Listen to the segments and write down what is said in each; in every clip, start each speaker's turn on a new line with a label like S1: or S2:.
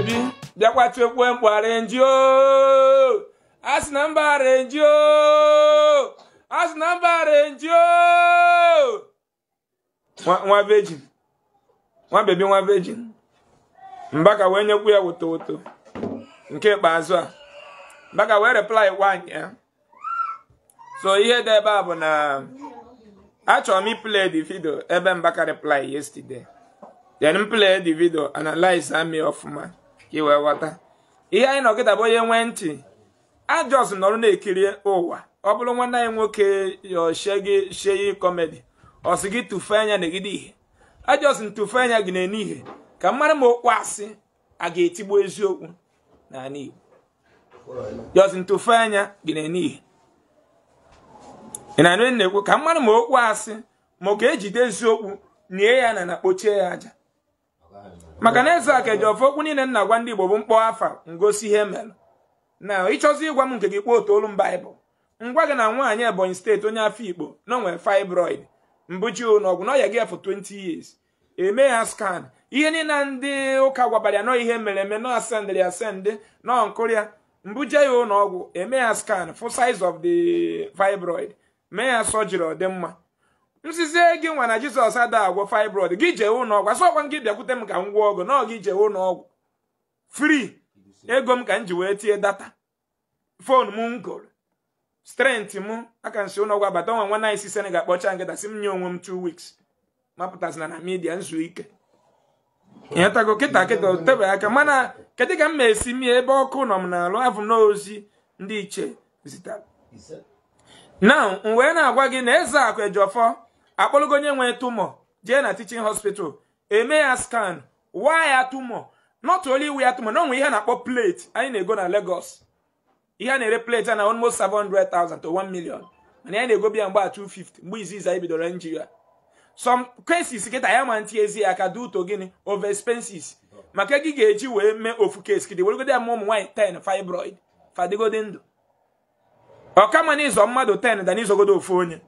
S1: Nwa bebi bịakwa tuekwe mkpu arenji o. Asị na mba arenji o. Asị na mba arenji o. Nwa virgin. Nwa bebi nwa virgin. Mbaka wee nyekwu ya woto woto. Nke ikpeazụ a. Mbaka wee reply nwanyị ya. So ihe dị ebe a bụ na achọrọ m play the video ebe Mbaka reply yesterday. Then play the video, analyze me ọfụma ka ị wee ghọta. Ihe anyị nọkịta bụ onye nwe ntị. Ajọs nọrọ na-ekiri ụwa. Ọ bụrụ nwanne anyị nwoke yo shegi sheyi comedy. Ọ sị gị tụfee anya negide ihe. Ajọs ntụfee anya gị na-ene ihe. Ka mmadụ ma okwu asị a ga-etigbu eziokwu n'ala Igbo. Jọs ntụfee anya gị na-ene ihe. Ị na-anụ na-ekwu ka mmadụ ma okwu asị ma ọ ga-ejide eziokwu nie ya na kpochie ya aja. Maka na Eze Akụ Ejiofor okwu niile nna gwa ndị Igbo bụ mkpọ afa ngosi ihe mere. Na ịchọzi ịgwa m nke gị kpọọ otu olu m Baịbụl. Ngwa gị na nwaanyị Ebonyi steeti onye Afikpo na o nwere fibroid mbuchi ụlọọgwụ na ọya gị for 20 years. Eme ya scan. Ihe niile ndị ụka gwabara ya nọ ihe mere eme nọ asendịrị asendị nọ nkụrụ ya mbuje ya ụlọọgwụ eme ya scan for size of the fibroid. Mee ya surgery ọ dị mma. Nsizie gị nwa na Jizọs ada agwọ fibroid gị jee ụlọọgwụ asọkwa gị bịakwute m ka m gwọọ ọgwụ na ọ gị jee ụlọọgwụ free ego m ka m ji wee tie data fon m ngoro strength m aka nsi ụlọọgwụ abata nwa nwanne anyị si Senegal kpọcha nkịta si m nye onwe m 2 weeks mapụtasị na media nzu ike ịghọtago kịta kịta tebe aka mana kedu ka m ma esi mie ebe ọkụ nọ m n'alụ afụ m n'ozi ndị iche zitere. Now m wee na-agwa gị na Eze Akụ Ejiofor akpọlụgo onye nwee tumor jee na teaching hospital eme ya scan waa ya tumor not only we ya tumor na onwe ihe na-akpọ plate anyị na-ego na Lagos. Ihe a na-ere plate na almost 700,000 to 1 million mana ya na-ego bịa mgbe a 250 mgbe izizi anyị bidoro Nigeria. Some cases kịta ya ma ntị ezi aka due to gịnị over expenses maka gị ga-eji wee mee ofu case kịdị weregode ya ma ụmụ nwaanyị 10 fibroid fadịgode ndụ. Ọ kama na ịzọ mmadụ 10 dan ịzọgodo ofu onye.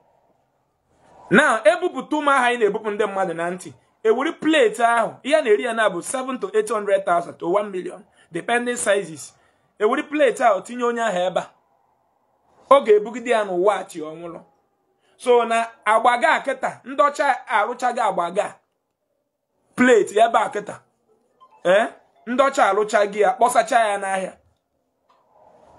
S1: Now ebupụta ụmụ ahụ anyị na-ebupụ ndị mmadụ na ntị ewere plate ahụ ihe a na-eri ya na bụ 7 to 800,000 to 1 million depending sizes. Ewere plate ahụ tinye onye ahụ ebe a ọ ga-ebugide ya n'ụwa achị ọnwụrụ. So na agbaga kịta ndị ọcha arụchaghị agbaga plate ebe a kịta ndị ọcha arụchaghị ya kpọsacha ya n'ahịa.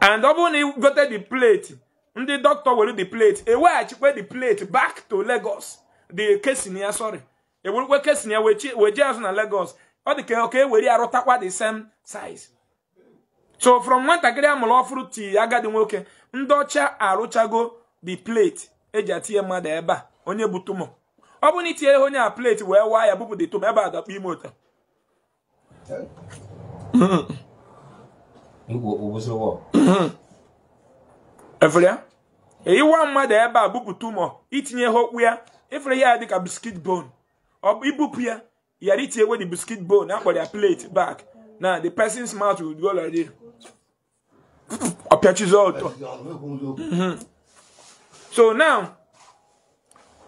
S1: And ọ bụrụ na ị gote the plate ndị dọkịta were the plate eweghachikwa the plate back to Lagos the casing ya sorry ewerekwa casing ya weje azụ na Lagos ọ dị ka ewere ya rụtakwa the same size. So from nwatakịrị amụrụ ọfụrụ ti agadi nwoke ndị ọcha arụchago the plate eji atinye mmadụ ebe a onye bụ tumor. Ọ bụrụ na itinye onye a plate wee waa ya bupụ the tumor ebe a dakpọ ime ụta. Efere ya ịwa mmadụ ebe a bupụ tumor itinye ha okwu ya efere ya dị ka biscuit bone ọ bụ ibupụ ya yara itinye the biscuit bone akpọrọ ya plate back na the person's mouth will go like this. Ọpịachizi ụtọ. So now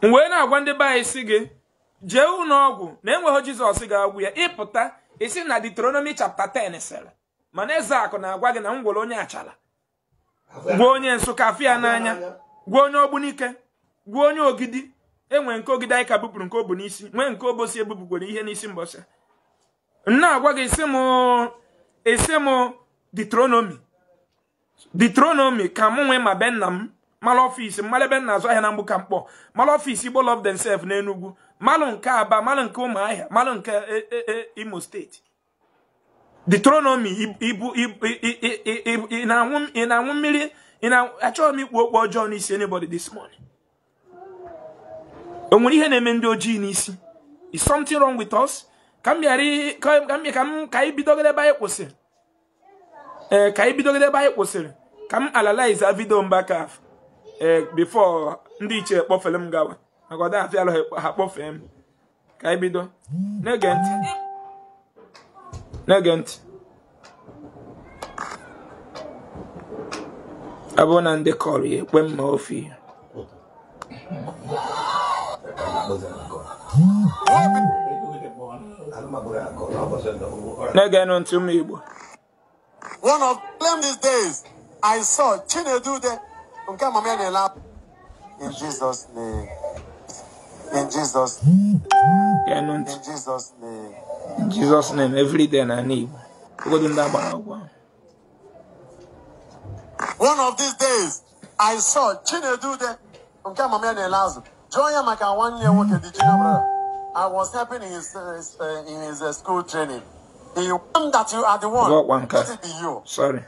S1: m wee na-agwa ndị be anyị sị gị jee ụlọọgwụ na enweghị Jizọs ga-agwụ ya ịpụta isi na Deuteronomy chapter 10 sịrị mana Eze Akụ na-agwa gị na m gwere onye achala gwa onye Nsụka afịa n'anya gwa onye Ogbunike gwa onye Ogidi enwe nke Ogidi anyị ka bupụrụ nke obu n'isi nwee nke Obosi ebupụkwara ihe n'isi mbọsị. M na-agwa gị isi m Deuteronomy Deuteronomy ka mụ nwee ma be nna m mara ọfisi mara ebe nna azụ ahịa na mgbu ka mkpọ mara ọfisi Igbo Love Themselves n'Enugu malụ nke Aba malụ nke Ụmụahịa malụ nke Imo steeti. Deuteronomy ibu ị na-anwụ mmiri achọghị m ikwu okwu ọjọọ n'isi anybody this morning. O nwere ihe na-eme ndị ojii n'isi. Is something wrong with us? Ka m bịara ka anyị bidogide ebe anyị kwụsịrị. Ka anyị bidogide ebe anyị kwụsịrị ka m analyze video Mbaka before ndị iche kpọfere m gawa maka ọ dị afịa ha kpọfee m. Ka anyị bido na-ege ntị na-ege ntị. Ọ bụrụ na ndị kọrọ ya ekwe m ma ofe Na-ege ntị ụmụ Igbo.
S2: One of them these days, I saw Chinedu there. In Jesus' name. In Jesus' name. In Jesus' name.
S1: In Jesus' name, every day na Igbo.
S2: One of these days, I saw Chinedu there. I was helping in his school training. He want that you are the one. Let it be you.
S1: Sorry.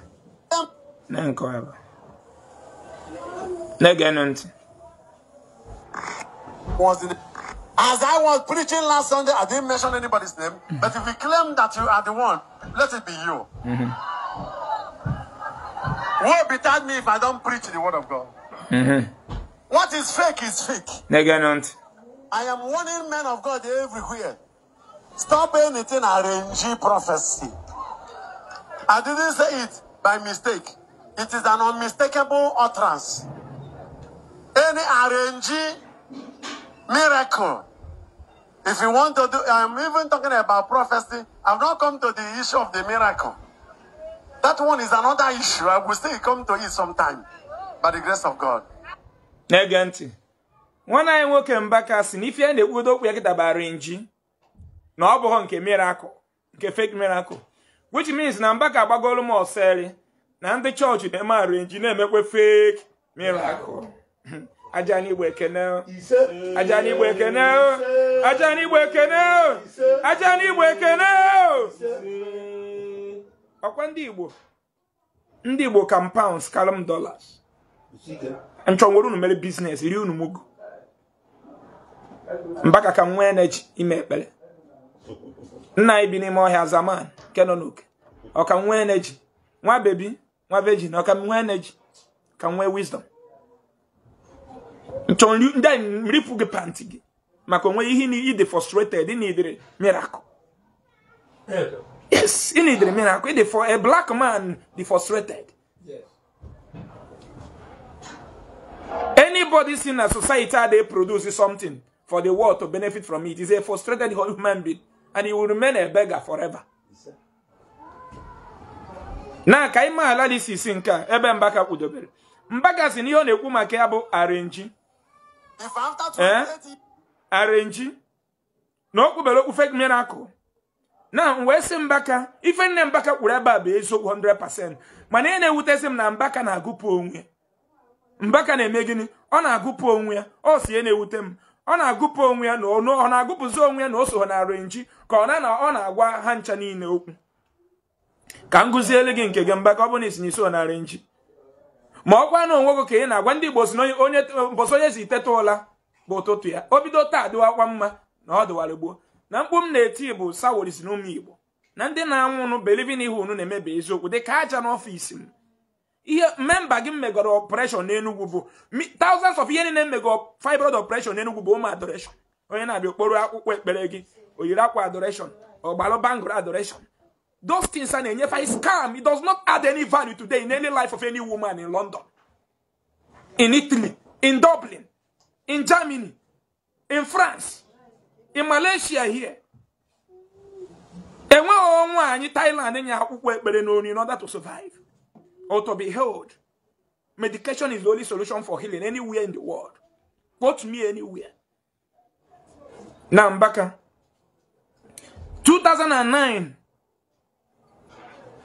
S2: As I was preaching last Sunday, I didn't mention anybody's name. But if you claim that you are the one, let it be you. Woe betide me if I don't preach the word of God. What is fake is fake. I am warning men of God everywhere. Stop anything arranging prophecy. I didn't say it by mistake. It is an unmistakable utterance. Any arranging miracle. If you want to do, I'm even talking about prophecy. I've not come to the issue of the miracle. That one is another issue. I will still come to it sometime. By the grace of God.
S1: Na-ege ntị. Nwanne anyị nwoke Mbaka si na ife ya na-ekwudo okwu ya kịta bụ arrange na ọ bụghị nke miracle, nke fake miracle, which means na Mbaka agbagolu m ọsọ na ndị chọọchị na-eme arrange na-emekwe fake miracle. Aja n'Igbo ekene, aja n'Igbo ekene, aja n'Igbo ekene, aja n'Igbo ekene. Ọkwa ndị Igbo, ndị Igbo compounds column dollars. Nchọ nwere unu mere business iri unu mugu. Mbaka ka nwee energy ime ekpere. Nna anyị bi n'ime ọhịa zaman nke nọ n'oke. Ọ ka nwee energy. Nwa bebi, nwa virgin, ọ ka nwee energy, ka nwee wisdom. Nchọ ndị anyị ripụ gị panty gị maka onwe ihe ị dị frustrated, ị needere miracle. Yes, ị needere miracle. Ị dị for a black man dị frustrated. Anybody seen a society they produce something for the world to benefit from it is a frustrated human being, and he will remain a beggar forever. Na ka ima analysis nka ebe Mbaka kwudobere. Mbaka si na ihe ọ na-ekwu maka ya bụ arrange. Arrange. Na o kwubere okwu fake miracle. Na wee sị Mbaka, ife nne Mbaka kwuru ebe a bụ eziokwu 100%. Mana ihe na-ewutesi m na Mbaka na-agụpụ onwe. Mbaka na-eme gịnị? Ọ na-agụpụ onwe ya. Ọ si ya na-ewute m. Ọ na-agụpụ onwe ya na ọ na-agụpụzi onwe ya na o so na arrange ka ọ na-agwa ha ncha niile okwu. Ka m gụziele gị nke gị Mbaka, ọ bụ na isi na iso na arrange. Ma ọkwa na onwe gị ka ị na-agwa ndị Igbo si na onye mbọsị onye si teta ụla bụ ụtụtụ ya. O bido taa dịwakwa mma na ọ dịwara gboo. Na mkpu m na-eti bụ saworisi na ụmụ Igbo. Na ndị na-anwụnụ believing ihe unu na-emebe eziokwu dị ka aja n'ọfịs m. Ihe member gị megoro operation n'Enugu bụ thousands of ihe niile megoro fibroid operation n'Enugu bụ ụmụ adoration. Onye na-abịa okporo akwụkwọ ekpere gị, o yiri akwa adoration, ọ gbalụ bangụrụ adoration. Those things are na-enyefe scam. It does not add any value today in any life of any woman in London, in Italy, in Dublin, in Germany, in France, in Malaysia here. Enweghị nwaanyị Thailand nye akwụkwọ ekpere n'onu in order to survive or to be healed. Medication is the only solution for healing anywhere in the world. Quote me anywhere. Now, Mbaka, 2009,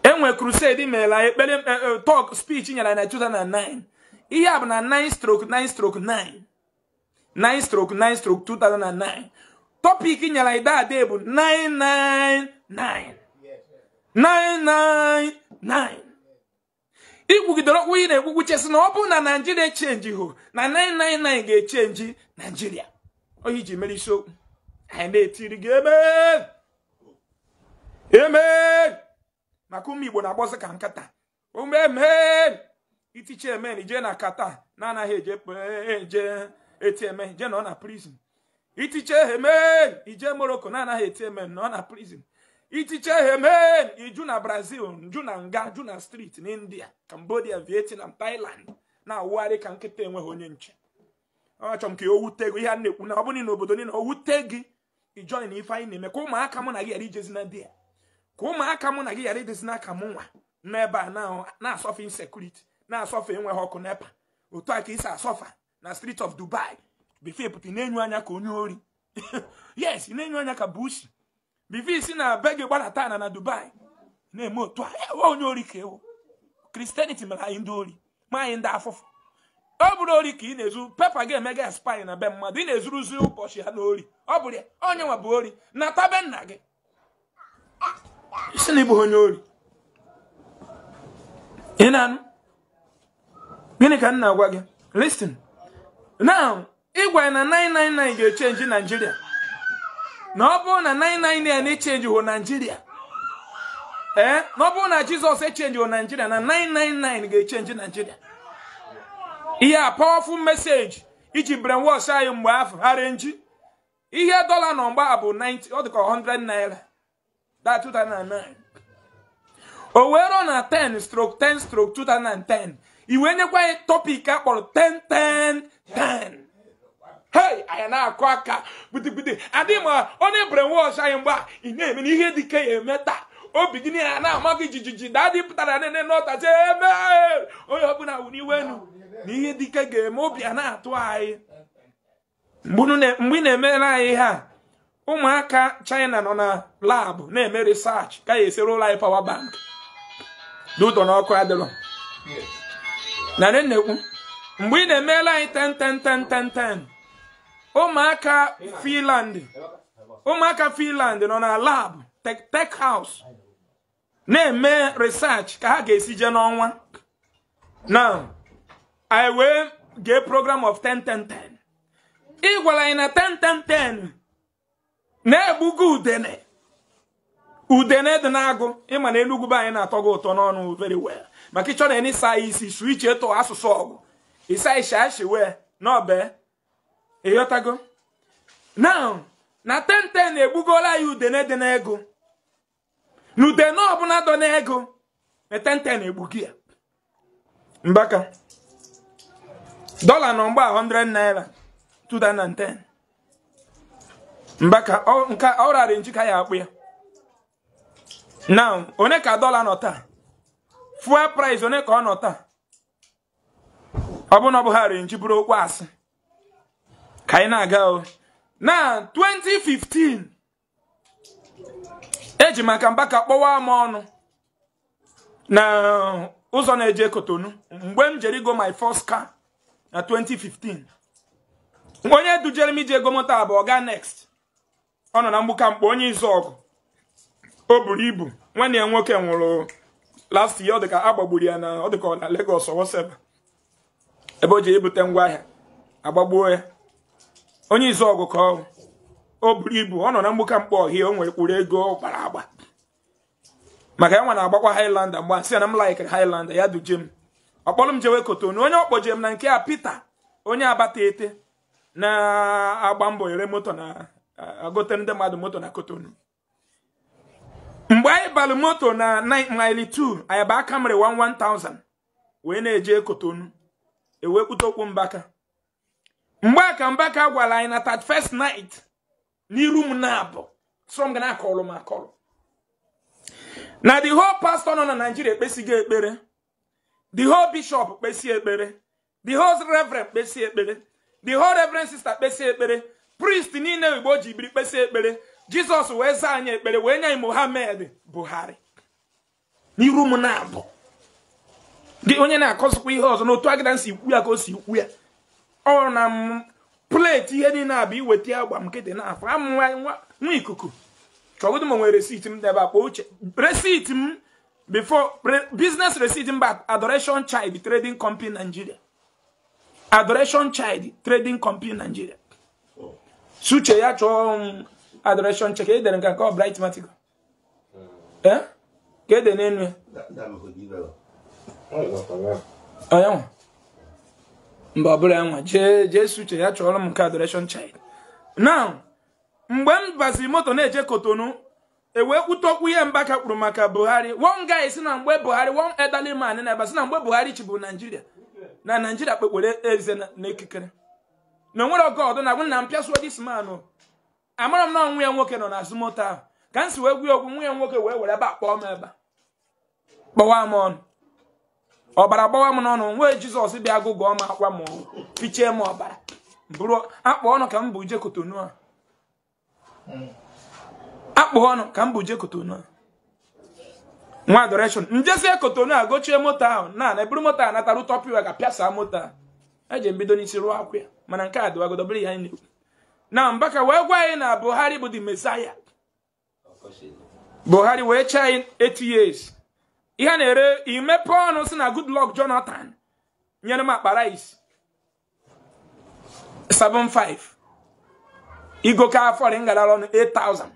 S1: enwe crusade mela ekpere talk speech nyere na 2009. Ihe a bụ na 9/9/9. 9/9/2009. Topic nyere that day bụ 999. 999. Ikwugidere okwu ị na-ekwukwu chesi na ọ bụ na Nigeria change ho na 999 ga-echenji Nigeria. Oyi ji mere isiokwu. Anyị na-etiri gị amen. Amen. Maka ụmụ Igbo na-agbọsị ka nkata. Ụmụ amen. Itiche amen ije na kata na anaghị eje eje eti amen je nọ na prison. Itiche amen ije Morocco na anaghị eti amen nọ na prison. Itiche amen iju na Brazil, ju na nga, ju na street na India, Cambodia, Vietnam, Thailand na-awụgharị ka nkịta enweghị onye nche. Achọrọ m ka o wute gị ihe a na-ekwu na ọ bụrụ na obodo niile o wute gị Ijoin ife anyị na-eme ka ụmụaka mụ na gị ghara ijezi na di ya, ka ụmụaka mụ na gị ghara idezi n'aka mụ nwa n'ebe a na-asọfe insecurity, na-asọfe enweghị ọkụ NEPA. Otu a ka isi asọfa na street of Dubai before pụta na-enyo anya ka onye ori. Yes, ị na-enyo anya ka bushi before isi na be gị gbadata na Dubai na-eme otu a onye ori ka ewu. Christianity mere anyị ndị ori, ma anyị ndị afụfụ. Ọ bụrụ ori ka ị na-ezu pepa ga-emega spy na be mmadụ, ị na-ezuruzi ụbọchị ha n'ori. Ọ bụrụ ya onye nwa bụ ori na tabe nna gị isi na ịbụ onye ori. Ị na-anụ gịnị ka m na-agwa gị? Listen now, ịgwa na 999 ga-echenji Nigeria, na ọ bụrụ na 999 na-echenji hụ Nigeria, na ọ bụrụ na Jizọs echenji hụ Nigeria, na 999 ga-echenji Nigeria. Ihe a powerful message iji brainwash anyị mgbe afọ arenji ihe dọla nọ mgbe a bụ 90, ọ dịka 100 naira that 2009. O wee ruo na 10/10/2010 iwe nyekwa anyị topic a kpọrọ 10 10 10. Hey, anyị na-akụ aka gbudugbudu adị ma onye brainwash anyị mgbe a ị na-eme na ihe dike ya eme taa, obi gị niile na-ama gị jijiji, dadị pụtara nene n'ọtachi eme onye ọbụla wụ n'iwenu na ihe dike ga-eme, obi a na-atụ anyị. Mgbe ị na-emere anyị ihe a, ụmụaka China nọ na labụ na-eme research ka ya esere ụlọ anyị power bank dị ụtọ na ọkụ adịrọ. Na nnekwu mgbe ị na-emere anyị 10 10 10 10 10, ụmụaka Finland nọ na lab tech house na-eme research ka ha ga-esi jee n'ọnwa. Now I wee gee program of 10 10 10. Ị gwara anyị na 10 10 10 na-egbugo udene udene dị na-agụ. Ịma na Enugu be anyị na-atọ gị ụtọ n'ọnụ very well, maka ịchọ na ịsa isi su iche tụ asụsụ ọgụ ịsa isha ashi wee n'ọbe ịghọtago. Now na 10 10 na-egbugola anyị udene dị n'ego, na udene ọbụla dọ n'ego na 10 10 na-egbugi ya. Mbaka dọla nọ mgbe 100 naira 2010. Mbaka nke ọ rara nji ka ya akpụ ya. Now one ka dọla nọ taa, fuel price one ka ọ nọ taa, ọ bụ na ọ bụ ha renji bụrụ okwu asị ka anyị na-aga o. Na 2015 eji maka Mbaka kpọwa m ọnụ na ụzọ na-eje Kotonu mgbe m jere igo my first car na 2015. Onye dujere m ije ego moto a bụ Oga Next, ọ nọ na mgbuka mkpọ, onye izu ọgụ, o buru ibu. Nwanne ya nwoke nwụrụ last year, ọ dịka agbagburu ya na ọ dịka na Lagos or whatever, ebe o ji ebute ngwaahịa agbagbuo ya. Onye izu ọgụ ka o buru ibu, ọ nọ na mgbuka mkpọ ọhịa, o nwere kpụrụ ego gbara agba maka ya nwa na-agbakwa Highlander mgbe nsị na m laikiri Highlander ya duje m, ọ kpọrọ m jewe Kotonu. Onye ọ kpọje m na nke a Peter, onye abata ete na-agba mbọ ere moto na agote ndị mmadụ moto na Kotonu. Mgbe anyị balụ moto na mile 2, anyị ba Camry 1000 wee na-eje Kotonu, ewee kpute okwu Mbaka. Mgbe aka Mbaka gwara anyị na 31st night n'iru m na-abụ sọ m ga na-akọlụ m akọlụ na the whole pastor nọ na Nigeria ekpesigo ekpere, the whole bishop kpesi ekpere, the whole reverend kpesi ekpere, the whole reverend sister kpesi ekpere, priest niile Igbo ji biri kpesi ekpere. Jizọs wee zaa anyị ekpere wee nye anyị Mohammed Buhari n'iru m na-abụ. Gị onye na-akọzikwa ihe ọzọ n'otu agịda nsi ikwu ya ka o si ikwu ya, ọ na m pleti ihe niile abụ iweta agba m nkịtị na-afọ amụ nwa ikuku. Chọgodu m nwere receipt m debe akpa uche receipt m before business receipt m ba Adoration Child Trading Company Nigeria, Adoration Child Trading Company Nigeria. Suche ya chọọ m Adoration Child edere nke ọ Bright Matico ka ede n'enu ya onye mba ọ bụla ya nwa jee suche ya chọrọ m nke Adoration Child. Now mgbe m baziri moto na-eje Kotonu, ewee kwute okwu ihe Mbaka kwuru maka Buhari. One guy si na mgbe Buhari, one elderly man na-ebe si na mgbe Buhari chịburu Naijiria, na Naijiria kpekpere eze n'ekikere na onwere ọgọdụ na agwụ na mpịasụọ this man. Amara m na nwa ya nwoke nọ n'azụ moto ahụ. Ka m si wee gwa ya okwu, nwa ya nwoke wee were ebe a kpọọ m ebe a. Kpọwa m ọnụ. Ọbara gbawa m n'ọnụ. Nwee Jizọs bịa gụgụọ m akwa m fichie m ọbara. Bụrụ akpụ ọnụ ka m bụ je Kotonu a. Akpụ ọnụ ka m bụ je Kotonu a. Nwa adoration. Njesie Kotonu a gochie moto ahụ. Na eburu moto a natara ụtọpụ ga pịasa moto a. Eji mbido n'isi rụọ akwụ ya. Mana nke a dịwagodo bụrụ ihe anyị na-ekwu. Na Mbaka wee gwa anyị na Buhari bụ the Messiah. Buhari wee chee anyị 8 years. Ihe na-ere imepe ọnụ si na Goodluck Jonathan nyere m akpa rice 75. Igo ka afọ ngalala ọnụ 8000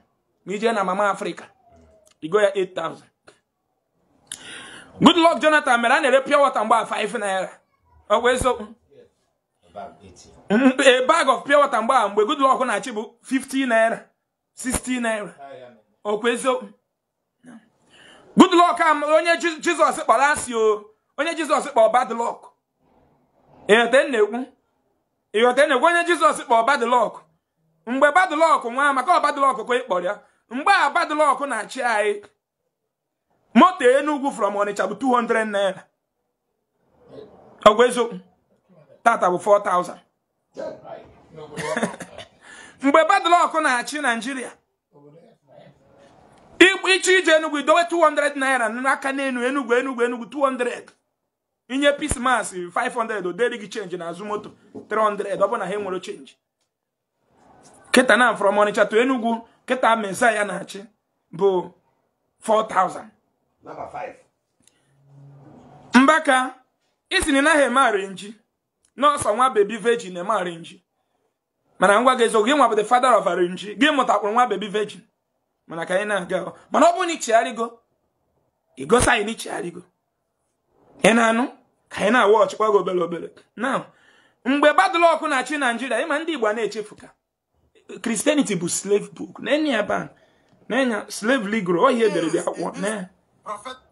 S1: ma ije na Mama Africa igo ya 8000. Goodluck Jonathan mere a na-ere pure water mgbe 5 naira. Ọ bụ eziokwu? A bag of pure water mgbe Goodluck na-achị bụ 50 naira, 60 naira. Ọ bụ eziokwu? Goodluck onye Jizọs kpọrọ asị o, onye Jizọs kpọrọ bad luck. Ịghọta na-ekwu? Ịghọta na-ekwu onye Jizọs kpọrọ bad luck. Mgbe bad luck nwa maka ọ bad luck ka ị kpọrọ ya. Mgbe a bad luck na-achị anyị, moto Enugu from Onitsha bụ 200 naira. Ọ bụ eziokwu? Tata bụ 4000. Mgbe bad luck na-achị Naijiria, ichi ije Enugu idowe 200 naira n'aka n'enu Enugu Enugu Enugu 200. Inye peace mass 500 o deri gị change n'azụ moto 300 ọ bụ na ha enwere change. Kịta na from Onitsha to Enugu kịta Messiah na-achị bụ 4000.
S2: Number 5.
S1: Mbaka isi na naghị eme arenji. Nọọsọ nwa baby virgin eme arenji. Mana ngwa gị eziokwu, gị nwa bụ the father of arenji. Gị mụtakwuru nwa baby virgin. Mana ka anyị na-aga. Mana ọ bụrụ na ichegharịgo, igosi anyị na ichegharịgo. Ị na-anụ ka anyị na-awa ọchịkwa gị obere obere. Now, mgbe bad luck na-achị Naijiria, ịma ndị Igbo na-echefu ka Christianity bụ slave book. Na-enye ebe a, na-enye slave negro, ọ ihe edere dị akwụkwọ. Na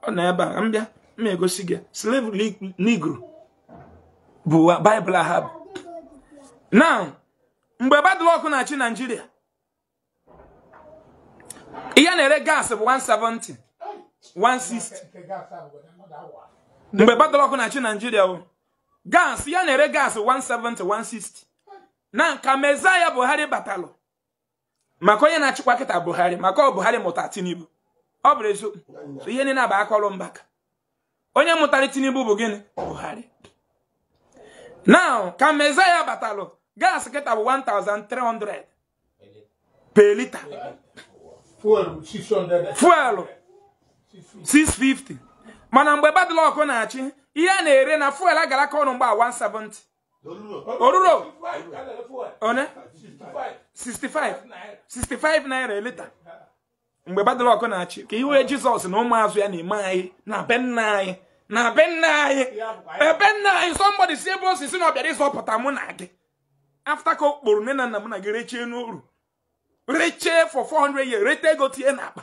S1: ọ na ebe a, mbịa, m egosi gị slave negro bụ Bible ha bụ. Now, mgbe bad luck na-achị Naijiria, ihe na-ere gas bụ 170, 160. Mgbe bad luck na-achị Naijiria o, gas ya na-ere gas 170, 160. Na nka Messiah Buhari batalụ. Maka onye na-achịkwa kịta Buhari, maka ọ Buhari mụta Tinubu. Ọ bụrụ eziokwu. So ihe niile bụ akọrọ Mbaka. Onye mụtara Tinubu bụ gịnị? Buhari. Now, ka Messiah batalụ, gas kịta bụ 1300 per liter.
S3: Fuel 600.
S1: Fuel 650. Mana mgbe bad luck na-achị, ihe a na-ere na fuel agara aka ọnụ mgbe 170. Oruro. One? 65. 65 naira a liter. Mgbe bad luck na-achị, ka iwe Jizọs na ụmụazụ ya na-eme anyị na be nna anyị. Na be nna anyị. Ebe nna anyị, somebody si ebe osisi na ọ bịara ịzọpụta mụ na gị. After ka o kpụrụ nne na nna mụ na gị rechie n'uru. Rechie for 400 years, rete ego tinye n'akpa.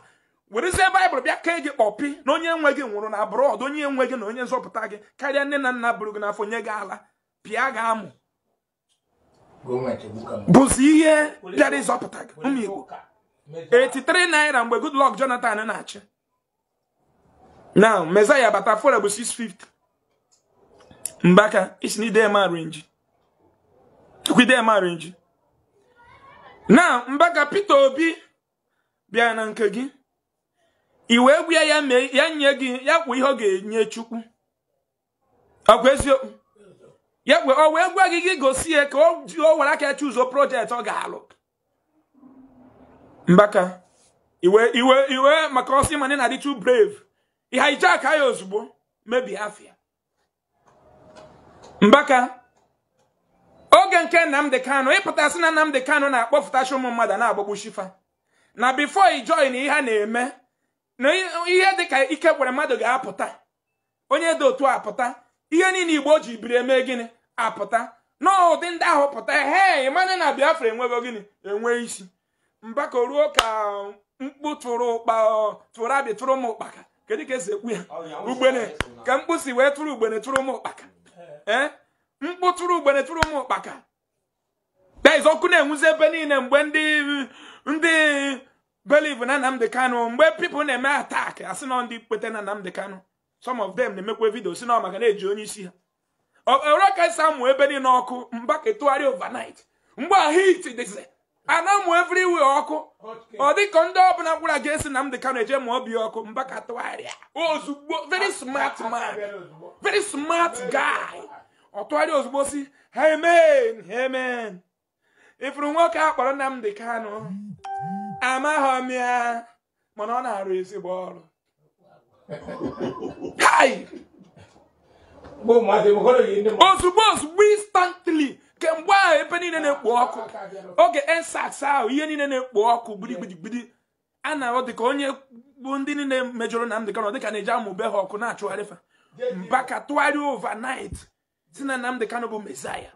S1: Werezie Baịbụl bịa kee gị kpọpi na onye nwe gị nwụrụ na abroad, onye nwe gị na onye nzọpụta gị karịa nne na nna bụrụ gị n'afọ nye gị ala pịa gị amụ. Bụzi ihe bịara ịzọpụta gị ụmụ Igbo. 83 naira mgbe Goodluck Jonathan na-achị. Now, Messiah bata fuel bụ 650. Mbaka isi na ide eme arenji. Ide eme arenji. Now, Mbaka Peter Obi bịa na nke gị. I wee gwa ya mee ya nye gị ya kwụ ihe ọ ga-enye Chukwu. Ọ bụ eziokwu? Ya kwe o wee gwa gị gị gosi ya ka o were aka ya chuzo project ọ ga-alụ. Mbaka iwe maka ọsị ma na dị too brave. I hijack ya ozugbo mebie afịa. Mbaka oge nke Nnamdi Kanu, ịpụtasị na Nnamdi Kanu na-akpọfụtachi ụmụ mmadụ na-agbagbu shifa. Na before i join ihe a na-eme, na ihe dịka ike kwere mmadụ ga-apụta. Onye dị otu apụta, ihe niile Igbo ji biri eme gịnị apụta. N'ụdị ndị ahụ pụta, hey, mana na Biafra enwego gịnị enwe isi. Mbaka ruo ka mkpu tụrụ ụkpa tụrụ abị tụrụ ụmụ ụkpaka. Kedu ka esi ekwu ya? Ugbene ka mkpu si wee tụrụ ugbene tụrụ ụmụ ụkpaka. Ee? Mkpu tụrụ ugbene tụrụ ụmụ ụkpaka. There is ọkụ na-enwuzi ebe niile mgbe ndị believe na Nnamdi Kanu, mgbe people na-eme attack asị na ndị kwete na Nnamdi Kanu. Some of them na-emekwa video si na maka na-eji onye isi ha. Ọrụ ka esi amụ ebe niile ọkụ, Mbaka etụgharị overnight. Mgbe a heat dịzi, a na-amụ everywhere ọkụ. Ọ dịka ndị ọbụla gwara ga-esi Nnamdi Kanu eje mụọ obi ọkụ, Mbaka tụgharịa ozugbo. Very smart man, very smart guy. Ọ tụgharịa ozugbo si amen, amen. Ifuru nwoke a kpọrọ Nnamdi Kanu, amaghị m ya, mana ọ na-arụ ezigbo ọrụ. Kai! Ozugbo ozugbo instantly, kemgbe ahụ ebe niile na-ekpo ọkụ, oge EndSARS ahụ ihe niile na-ekpo ọkụ gbidigbidi, a na-ahụ dịka onye bụ ndị niile mejọrọ Nnamdi Kanu dịka na-eji amụbe ha ọkụ na-achụgharị fa. Mbaka tụgharịa overnight si na Nnamdi Kanu bụ Messiah.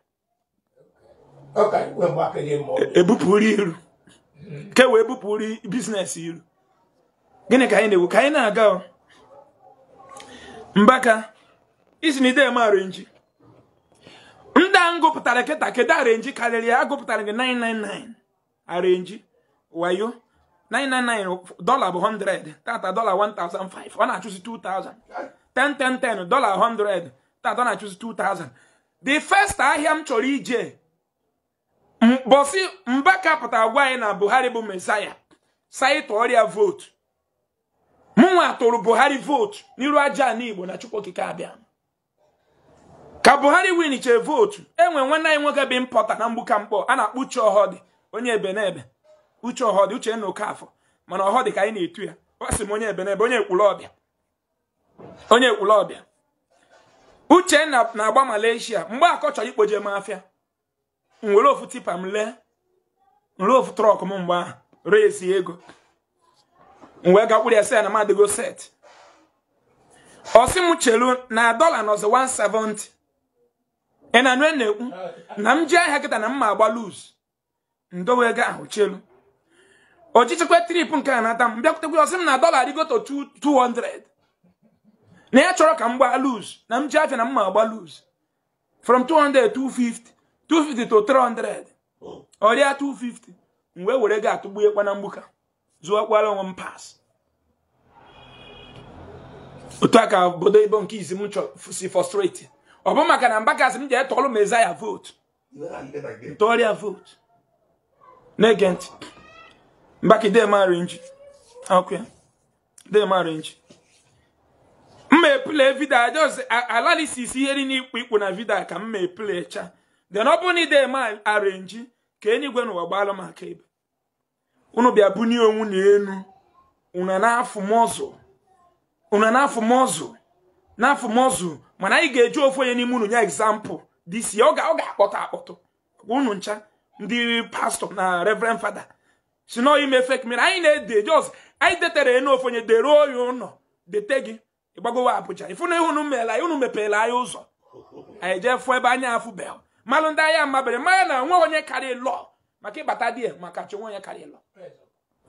S1: Ebupụrụ iru ke wee bupụrụ biznes iru. Gịnị ka anyị na-ekwu ka anyị na-aga? Mbaka isi na ide arenji ndị a ngụpụtara kịta, kedu arenji karịrị ya? Agụpụtara gị 999 arenji wayo. 999 dollar bụ 100, tata dollar 1005, ọ na-achụzi 2000. 10 10 10 dollar 100, tata ọ na-achụzi 2000. The first ahịa m chọrọ ije mbọsị Mbaka pụtara gwa anyị na Buhari bụ Messiah, saịtụ ọrịa votu. Mụnwa tụrụ Buhari votu n'iru aja n'Igbo na Chukwu Okike abịa. Ka Buhari winiche votu, enwe nwanne anyị nwoke bụ mpọta na mgbuka mkpọ a na-akpọ Uche Ọhọdị, onye ebenebe. Uche Ọhọdị, Uche na Okafọ, mana Ọhọdị ka anyị na-etu ya. Ọ sị m onye ebenebe, onye ekwulọbịa, onye ekwulọbịa. Uche na-agba Malaysia mgbe akọ chọrọ ikpoje m afịa. M were ofu tipa m lee, m were ofu trọk m mgbe ahụ resi ego, m wee gakwuru ya sị ya na m adịgo set. Ọ sị m chelu na dọla nọzi 170. Ị na-anụ na-ekwu na m ji ahịa kịta na mma agba luz. Ndowe ego ahụ chelu. Ochichikwe trip nke a nata m bịakwutekwa, ọ sị m na dọla adịgoto 200. Na ya chọrọ ka m gbaa luz, na m ji ahịa na mma agba luz. From 200 to 250. 250 to 300. Ọrịa 250. M wee were ego atụgbughekwa na mgbuka, zụọkwara onwe m pass. Otu a ka obodo ibo nke izi m si frustrate. Ọ bụ maka na Mbaka sị m jee tọọlụ Messiah vote. Ntọọrịa vote. Na-ege ntị. Mbaka ide m arenji. Okay. Ide m arenji. M epule video, just analysis ihe niile ikpu ikpu na video ka m epule cha. Then ọ bụrụ na ide m arenji ka enigwe n'ụwa gbaalụ m aka ebe. Unu bịa bunie onwe na enu. Unu na-afụ m ọzọ. Unu na-afụ m ọzọ. Na-afụ m ọzọ. Mana anyị ga-eji ofu onye n'ime unu nye example this year. Ọ ga-akpọtọ akpọtọ. Unu ncha ndị pastor na reverend father si na ime fake mere anyị na-ede just anyị detere enu ofu onye dere oyi ụnọ dete gị ịgbagowa Abuja. Ifu na unu meela unu mepeela anyị ụzọ. Anyị jee fụ ebe anya afụ bel. Malụ ndị agha mabere mara na nwe onye karịrị lọ maka ịbata die maka chi nwe onye karịrị lọ.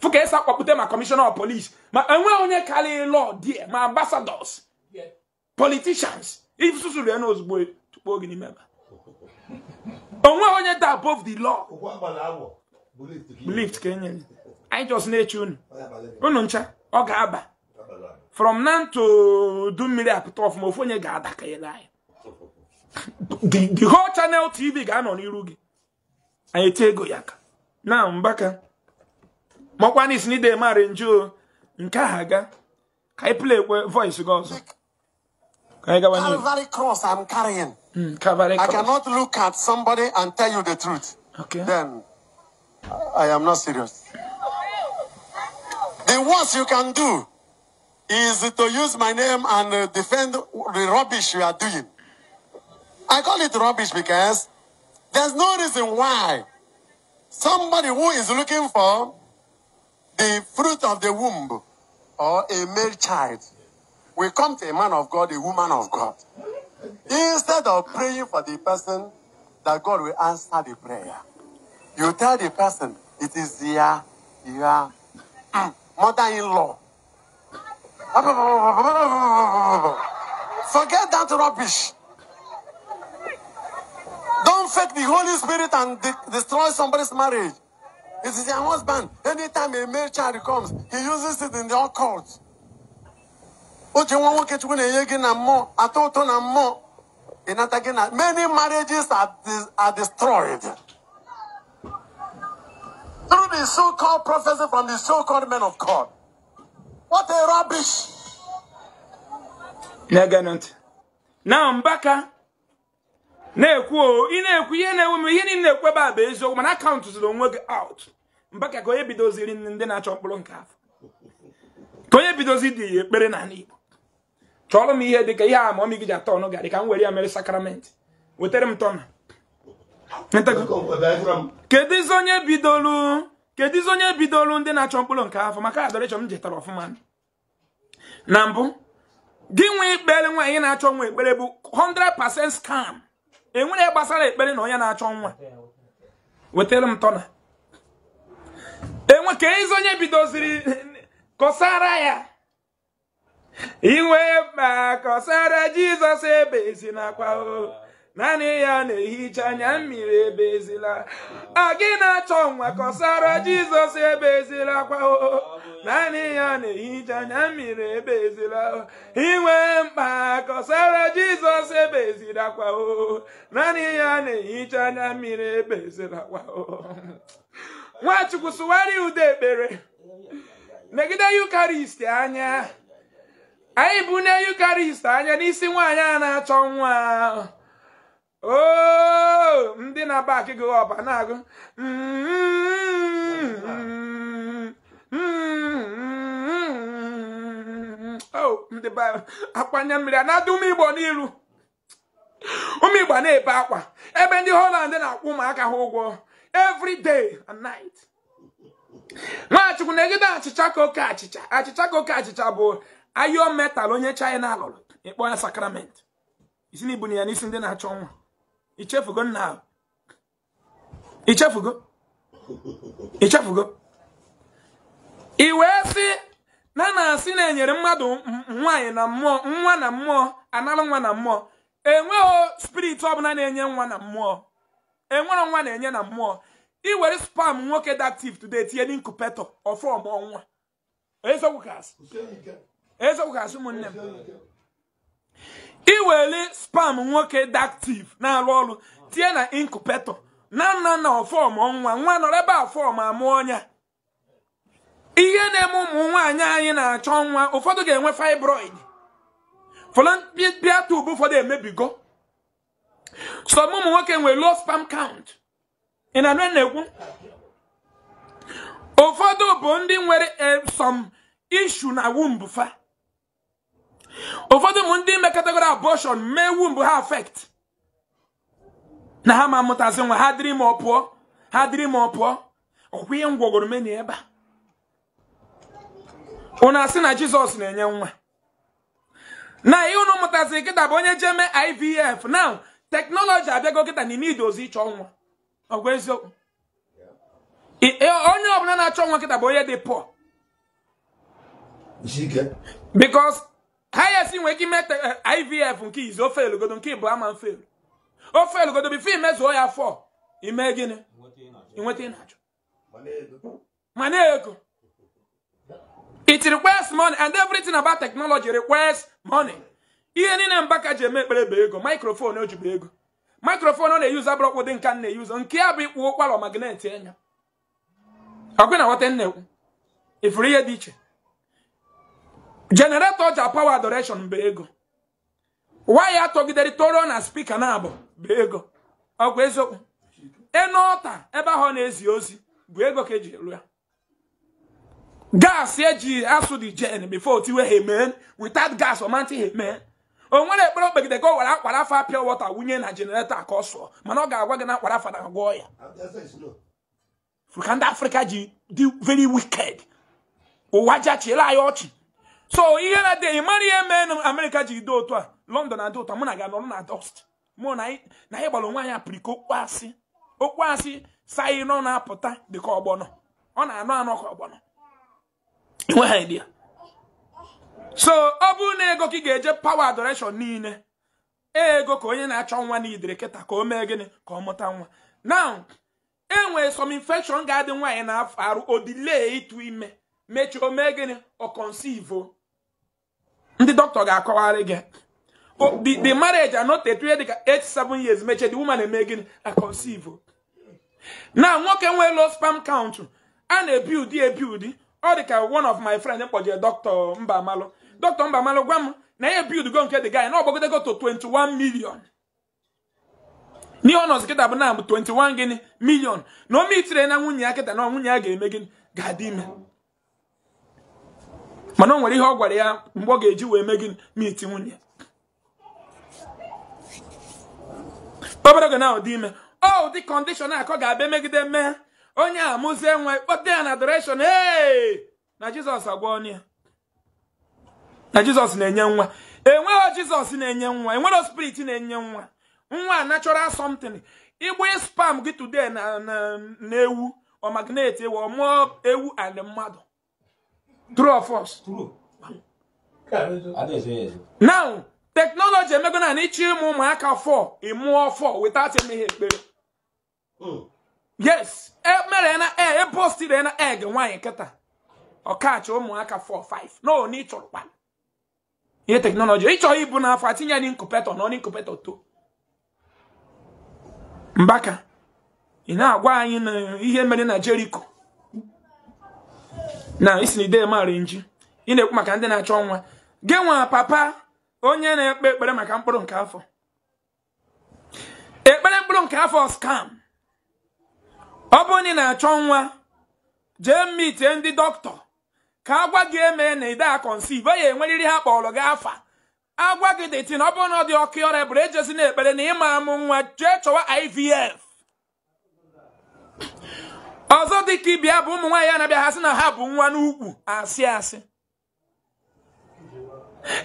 S1: Fụ ka esi akpọpụta ma commissioner of police ma enwe onye karịrị lọ die ma ambassadors, politicians. If susuru ya n'ozugbo tukpo oge n'ime ebe. Onwe onye dị above the law. Believed ka enyere. Anyị just na-eche unu. Unu ncha ọ ga-aba. From now to du mmiri apụta ọfụma, ofu onye ga-ada ka ele anyị. The whole channel TV ga-anọ n'iru gị. Anyị ete ego ya ka. Na Mbaka makwa n'isi na ide mara nju nke ahụ aga ka anyị play voice gị ọzọ. Ka anyị gawa n'ihu.
S2: Calvary cross I'm carrying.
S1: Calvary cross.
S2: I cannot look at somebody and tell you the truth.
S1: Okay.
S2: Then I am not serious. The worst you can do is to use my name and defend the rubbish you are doing. I call it rubbish because there's no reason why somebody who is looking for the fruit of the womb or a male child will come to a man of God, a woman of God. Instead of praying for the person that God will answer the prayer, you tell the person it is your mother-in-law. Forget that rubbish. Don't Don't fake the Holy Spirit and destroy somebody's marriage. It is your husband. Anytime a male child comes, he uses it in the occult. Many marriages are destroyed through the so-called prophecy from the so-called men of God. What a rubbish!
S1: Now Mbaka na-ekwu ị na-ekwu ihe na-ewe m ihe niile na-ekwu ebe a bụ eziokwu mana akaụntụ ziri onwe gị out. Mbaka ka onye bidoziri ndị na-achọ mkpụrụ nke afọ, ka onye bidozi dị ya ekpere n'ala Igbo. Chọrọ m ihe dịka ihe a ma ọmị gị ji atọ ọnụ garị ka m were ya mere sakramenti. Wetere m tọna. Kedụzi onye bidolu ndị na-achọ mkpụrụ nke afọ maka adoration m jetara ọfụma na mbụ? Gị nwee ekpere nwaanyị na-achọ nwa ekpere bụ 100% scam. Enwere gbasara ekpere na onye na-achọ nwa. Wetere m tọna. Enwe ka ezi onye bidoziri kọsara ya inwe ma kọsara Jizọs ebe ezi nakwa o naanị ya na-ehicha anya mmiri ebe ezila. A gị na-achọ nwa kọsara Jizọs ebe ezila kwa o naanị ya na-ehicha anya mmiri ebe ezila. Inwe mkpa kọsara Jizọs ebe ezila kwa o naanị ya na-ehicha anya mmiri ebe ezila kwa o. Nwachukwu sụgharị ude ekpere megide Eucharist anya. Anyị bụ na Eucharist anya n'isi nwaanyị a na-achọ nwa. Oh, ndị na-aba akị gị ọba na-agụ oh, ndị ba akwanya mmiri a na-adị ụmụ Igbo n'ilu. Ụmụ Igbo na-ebe akwa ebe ndị Holland na-akwụ ụmụaka ha ụgwọ every day and night. Nwachukwu na-egide achịcha ka oke achịcha. Achịcha ka oke achịcha bụ ayo metal onye China lụrụ ịkpọ ya sakramenti. Isi na ibu ya n'isi ndị na-achọ nwa. Ichefugo nna. Ichefugo. Ichefugo. I wee sị na na-asị na-enyere mmadụ nwaanyị na mmụọ, nwa na mmụọ, anara nwa na mmụọ. Enweghị spirit ọbụla na-enye nwa na mmụọ. Enwere nwa na-enye na mmụọ. I were spam nwoke dị active today tinye n'incubator ọfọ ọmụọ nwa. Eziokwu ka asị ụmụnne m. I were spam nwoke dị active na-arụ ọrụ tinye na incubator na nna na ọfọm nwa nwa nọrọ ebe a fọm amụọ ọnya. Ihe na-eme ụmụ nwaanyị anyị na-achọ nwa ụfọdụ ga-enwe fibroid. Fallopian tube ụfọdụ emebigo. Some ụmụ nwoke nwere low sperm count. Ị na-anụ na-ekwu? Ụfọdụ bụ ndị nwere some issue na womb fa. Ụfọdụ ụmụ ndị mekọtagoro abortion mee womb ha affect. Na ha ma amụtazi nwa ha dịrị ma ọ pụọ, ha dịrị ma ọ pụọ. Ọkwa ihe ngwọgoro meni ebe a. Unu asị na Jizọs na-enye nwa. Na ihe unu mụtazi kịta bụ onye jee mee IVF. Now, teknọlọji abịago kịta na ime idozi ịchọ nwa. Ọ bụ eziokwu. Onye ọbụla na-achọ nwa kịta bụ onye dị poor. Because highest nwere ike ime IVF nke izu ofe elugodo nke ịbụ ama mfe ofe elugodo bifo imezuo ya afọ ime gịnị inweta ị na-achọ mana ego. It requires money, and everything about technology requires money. Ihe niile Mbaka ji eme ekpere bụ ego. Microphone o ji bụ ego. Microphone ọ na-eyuzu abụrọkpụ dị nka na-eyuzu nke ya bụ ịkpụ ụkwara magnet enya. Ọkwe na ghọta nnekwu ifuru ihe dị iche. Generator ji power adoration bụ ego. Waya atọgidere toro na speaker na-abụ bụ ego. Ọkwa eziokwu. Enu ọta ebe ahụ ọ na-ezi ozi bụ ego ka eji elu ya. Gas eji asụ dị gen before tiwe amen. Without gas ọmantị amen. O nwere ekpere okpegide ka o were akwara afa pure water wunye na generator ka ọ sụọ mana ọ ga-agwa gị na akwara afa na-agwọ ya. Ka ndị Afrịka ji dị very wicked. Ụwa jachiela anyị ọchị. So ihe na-adị ị mara ihe mee na Amerịka ji dị otu a, London na-adị otu a, mụ na ga-anọrọ na dust. Mụ na anyị gbara onwe anyị apiriko okwu okwu asị sayi nọ na-apụta dịka ọgbọnọ. Ọ na-anọ anọ ka ọgbọnọ. Enweghị idea. So ọ bụrụ na ego ka ị ga-eje power adoration niile Ego ka onye na-achọ nwa n'idere kịta ka o mee gịnị ka ọ mụta nwa. Now, enwere some infection ga-adị nwaanyị na-afọ arụ o delay ịtụ ime mechie o mee gịnị o conceive. Ndị dọkịta ga-akọwarị gị. The marriage are not a dịka 8-7 years mechie the woman eme gịnị a conceive. Now nwoke nwee low sperm count a na-ebi ụdị ebi ụdị. Ọ dị ka one of my friend kpọjere Dr. Mbamalu. Dr. Mbamalu gwa m na ya build go nke the guy na ọgbagidego to 21 million. N'ihe ọ nọzi kịta bụ na 21 gịnị million. Na o mitire na nwunye ya kịta na nwunye ya ga-eme gịnị ga-adị ime. Mana o nwere ihe ọ gwara ya mgbe ọ ga-eji wee mee gịnị miti nwunye. Obere oge na ọ dị ime. Ọ ụdị condition a ka ọ ga-abịa megide mee. Onye a mụzie nwa kpọte ya na adoration. Hey! Na Jizọs agwọ onye ya. Na Jizọs na-enye nwa. Enweghị Jizọs na-enye nwa. Enweghị spirit na-enye nwa. Nwa natural something. Igbe spam gị today na na ewu or magnet ewu or more ewu and mmadụ. True or false?
S4: True.
S1: Now, technology emego na ịchọ ịmụ ụmụaka 4, ịmụọ 4 without emeghe ekpere. Yes, emere na e postire na egg nwaanyị kịta. Ọkacha ụmụaka 4 5. No, na ịchọrọ kwa. Ihe teknọlọji ịchọrọ ibu n'afọ atinye ya n'incubator na incubator 2. Mbaka, ị na-agwa anyị na ihe mere na Jericho. Na isi na ide mara nji. Ị na-ekwu maka ndị na-achọ nwa. Gị nwa papa onye na-ekpe ekpere maka mkpụrụ nke afọ. Ekpere mkpụrụ nke afọ scam. Ọ bụrụ na ị na-achọ nwa, jee meet ndị dọkịta. Ka agwa gị eme na ide a conceive ya enweriri ha kpọrọ gị afa. Agwa gị detin ọ bụrụ na ọ dị ọkụ ọrịa bụrụ ejezi na ekpere na ịma amụ nwa jee chọwa IVF. Ọzọ dị ka ibia bụ ụmụ nwaanyị na-abịa ha sị na ha bụ nwa n'ukwu asị asị.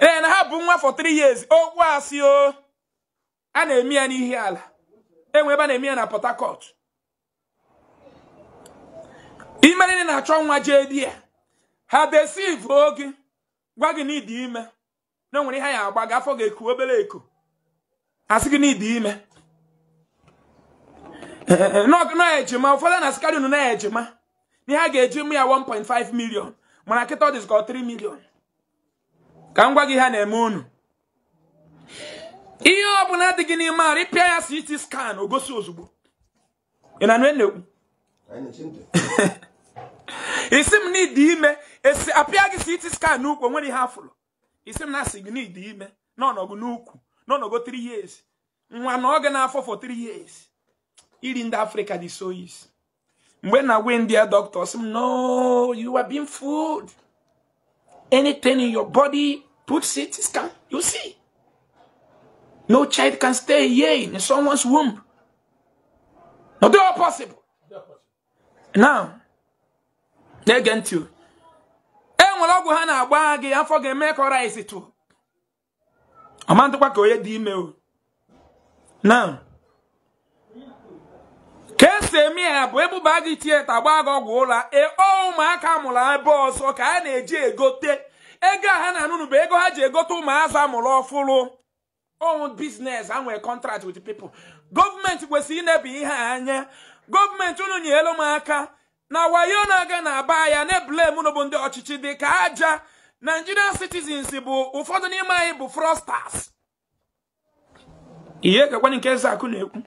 S1: Ee, na ha bụ nwa for 3 years okwu asị o. A na-eme ya n'ihi ala. Enwe ebe a na-eme ya na Port Harcourt. Imere na-achọ nwa jee di ya. Ha deceive oge gwa gị na ịdị ime na nwere ihe ya agba gị afọ ga-eku obere eku asị gị na ịdị ime na ejima ụfọdụ na-asịkarị unu na ejima na ihe a ga-eji mụ ya 1.5 million mana kịta ọ dịzikọ 3 million. Ka m gwa gị ha na-eme unu ihe ọ bụla dị gị n'ime arụ ịpịa ya CT scan o gosi ozugbo. Ị na-anụ na-ekwu isi m n'ịdị ime esi apịa gị CT scan n'ukwu nwere ihe afụrụ. Isi m na-asị gị n'ịdị ime n'ọnọgụ n'ukwu n'ọnọgụ 3 years nwa na oge n'afọ for 3 years. Iri ndị Africa dị so easy. Mgbe na-agwa ndị a doctor sị m no, you are being fooled. Anything in your body put CT scan, you see. No child can stay here in someone's womb. Not all possible. Now, na-ege ntị o. E nwere ọgwụ ha na-agba gị afọ ga-eme ka ọra isi tụọ. Ọma ntụkwa ka onye dị ime o. Now, ka esi eme ya bụ ebuba gị tieta gbaa gị ọgwụ ụra. Ụmụaka mụrụ ebe ọzọ ka a na-eji egote. Ego a ha na-anụnụ bụ ego ha ji egote ụmụazụ amụrụ ọfụrụ. Own business and nwere contract with the people. Gọọmenti kwesịrị ịnebi ihe anya. Gọọmenti unu nyere m aka. Na wayo na-aga na aba ya na-eblame unu bụ ndị ọchịchị dị ka aja. Nigerian citizens bụ ụfọdụ n'ime anyị bụ fraudsters. Ihe gakwanị nke Ezeaku na-ekwu.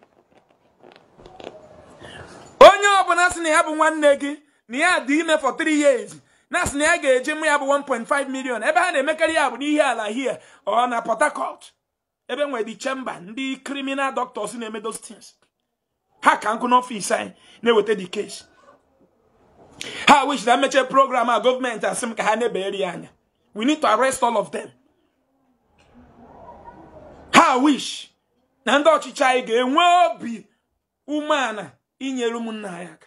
S1: Onye ọbụla sị na ya bụ nwanne gị na ya dị ime for 3 years na sị na ya ga-eji mụ ya bụ 1.5 million ebe ha na-emekarị ya bụ n'ihe ala here ọ na Port Harcourt ebe nwere the chamber ndị criminal doctors na-eme those things. Ha ka nkụ n'ọfịs anyị na-eweta the case. Ha wish na mmeche program a gọọmenti asị m ka ha na-ebere ya anya. We need to arrest all of them. Ha wish na ndị ọchịchị anyị ga-enwe obi umeala inyere ụmụnna anyị aka.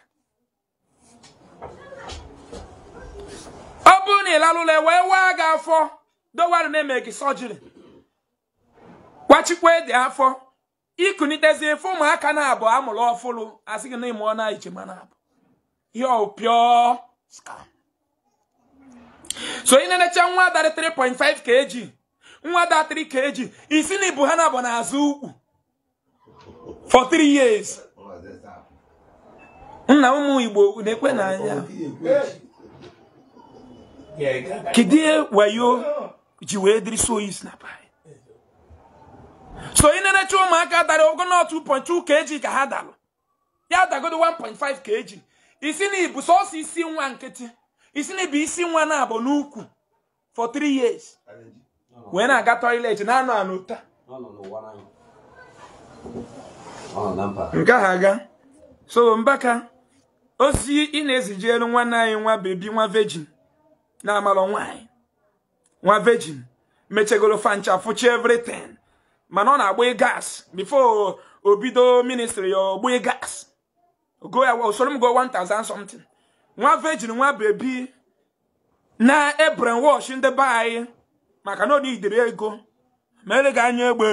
S1: Ọ bụrụ na ị lalụla wee waa gị afọ dowarụ na-eme gị sọjiri kwachikwa dị afọ ikunitezi efe ụmụaka na-abụ amụrụ ọfụrụ asị gị na ịmụọ na ijema na-abụ ihe ọ pure scam. So ị na-enecha nwa darị 3.5 kg nwa da 3 kg, isi na ibu ha na-abụ n'azụ ukwu for 3 years. Nna ụmụ Igbo na-ekwe n'anya. Kedu wayo ji wee dịrị so isi na pai? So ị na-eche ụmụaka dara ogo na 2.2 kg ka ha dalụ. Ya dagodo 1.5 kg. Isi na ibu sọsọ isi nwa nkịtị. Isi na ibu isi nwa na-abụ n'ukwu for 3 years. Wee na-aga toilet na-anọ anụ taa. Nke ahụ aga. So Mbaka, ozi ị na-ezije elu nwanne anyị nwa bebi nwa virgin na-amalọ nwaanyị. Nwa virgin mechegoro fancha fụcha everything. Mana ọ na-agba gas before obido ministry ya ogbe gas. Go ya usoro m go 1000 something. Nwa virgin nwa bebi na e brainwash ndị be anyị maka na ọ nidere ego. Mere ga anya egbe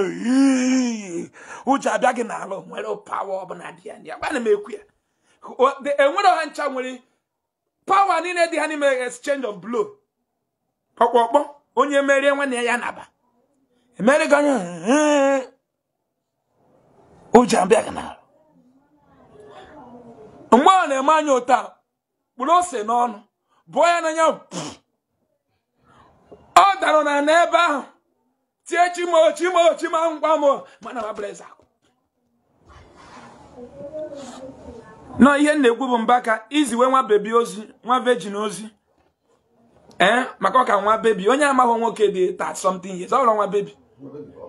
S1: ụjọ abịa gị n'alụ nwere power ọbụla dị ya. Ya gwana m ekwu ya. Enwere ha ncha nwere power niile dị ha n'ime exchange of blow. Ọkpọkpọ onye merie nwanne ya naba. Emere ga anya ụjọ abịa gị n'alụ. Mgbe ọ na-eme anya ụta kpụrụ ose n'ọnụ bụọ ya n'anya ọ dara na n'ebe ahụ. Tie chimo chimo chimo ngwa mo mana ma bless akụ. No ihe na-ekwu bụ Mbaka iziwe nwa bebi ozi, nwa virgin ozi. Maka ọ ka nwa bebi onye amaghị nwoke dị 30 something years, ọ bụrụ nwa bebi.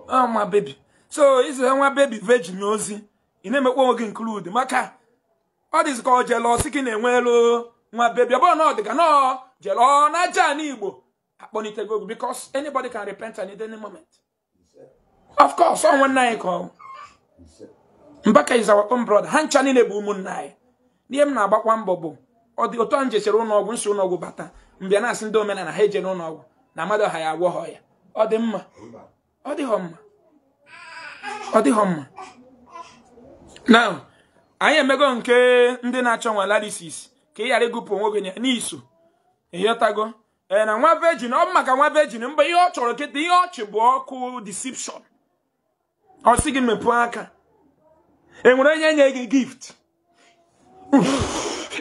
S1: Ọ nwa bebi. So iziwe nwa bebi virgin ozi, ị na-emekwa onwe gị include maka ọ dịzị ka ọ jealous gị na-enwe elu nwa bebi. Ọ bụrụ na ọ dị ka nọ jealous na aja n'Igbo. Akpọnitego because anybody can repent at any moment. Of course, on one night call. Mbaka is our own brother. Ha ncha niile bụ ụmụnna anyị. N'ihe m na-agbakwa mbọ bụ ọ dị otu nje chere ụlọ ọgwụ nsi ụlọ ọgwụ bata mbịa na-asị ndị omenala ha eje n'ụlọ ọgwụ na mmadụ ha ya agwọ ha ya. Ọ dị mma. Ọ dịghọ mma. Ọ dịghọ mma. Now, anyị emego nke ndị na-achọ nwa analysis ka ị ghara ịgụpụ onwe gị n'iso. Ịghọtago? Na nwa virgin, ọ maka nwa virgin mgbe ihe ọ chọrọ kịta ihe ọchị bụ ọkụ deception. Ọ sị gị mepụ aka. Enwere onye nye gị gift.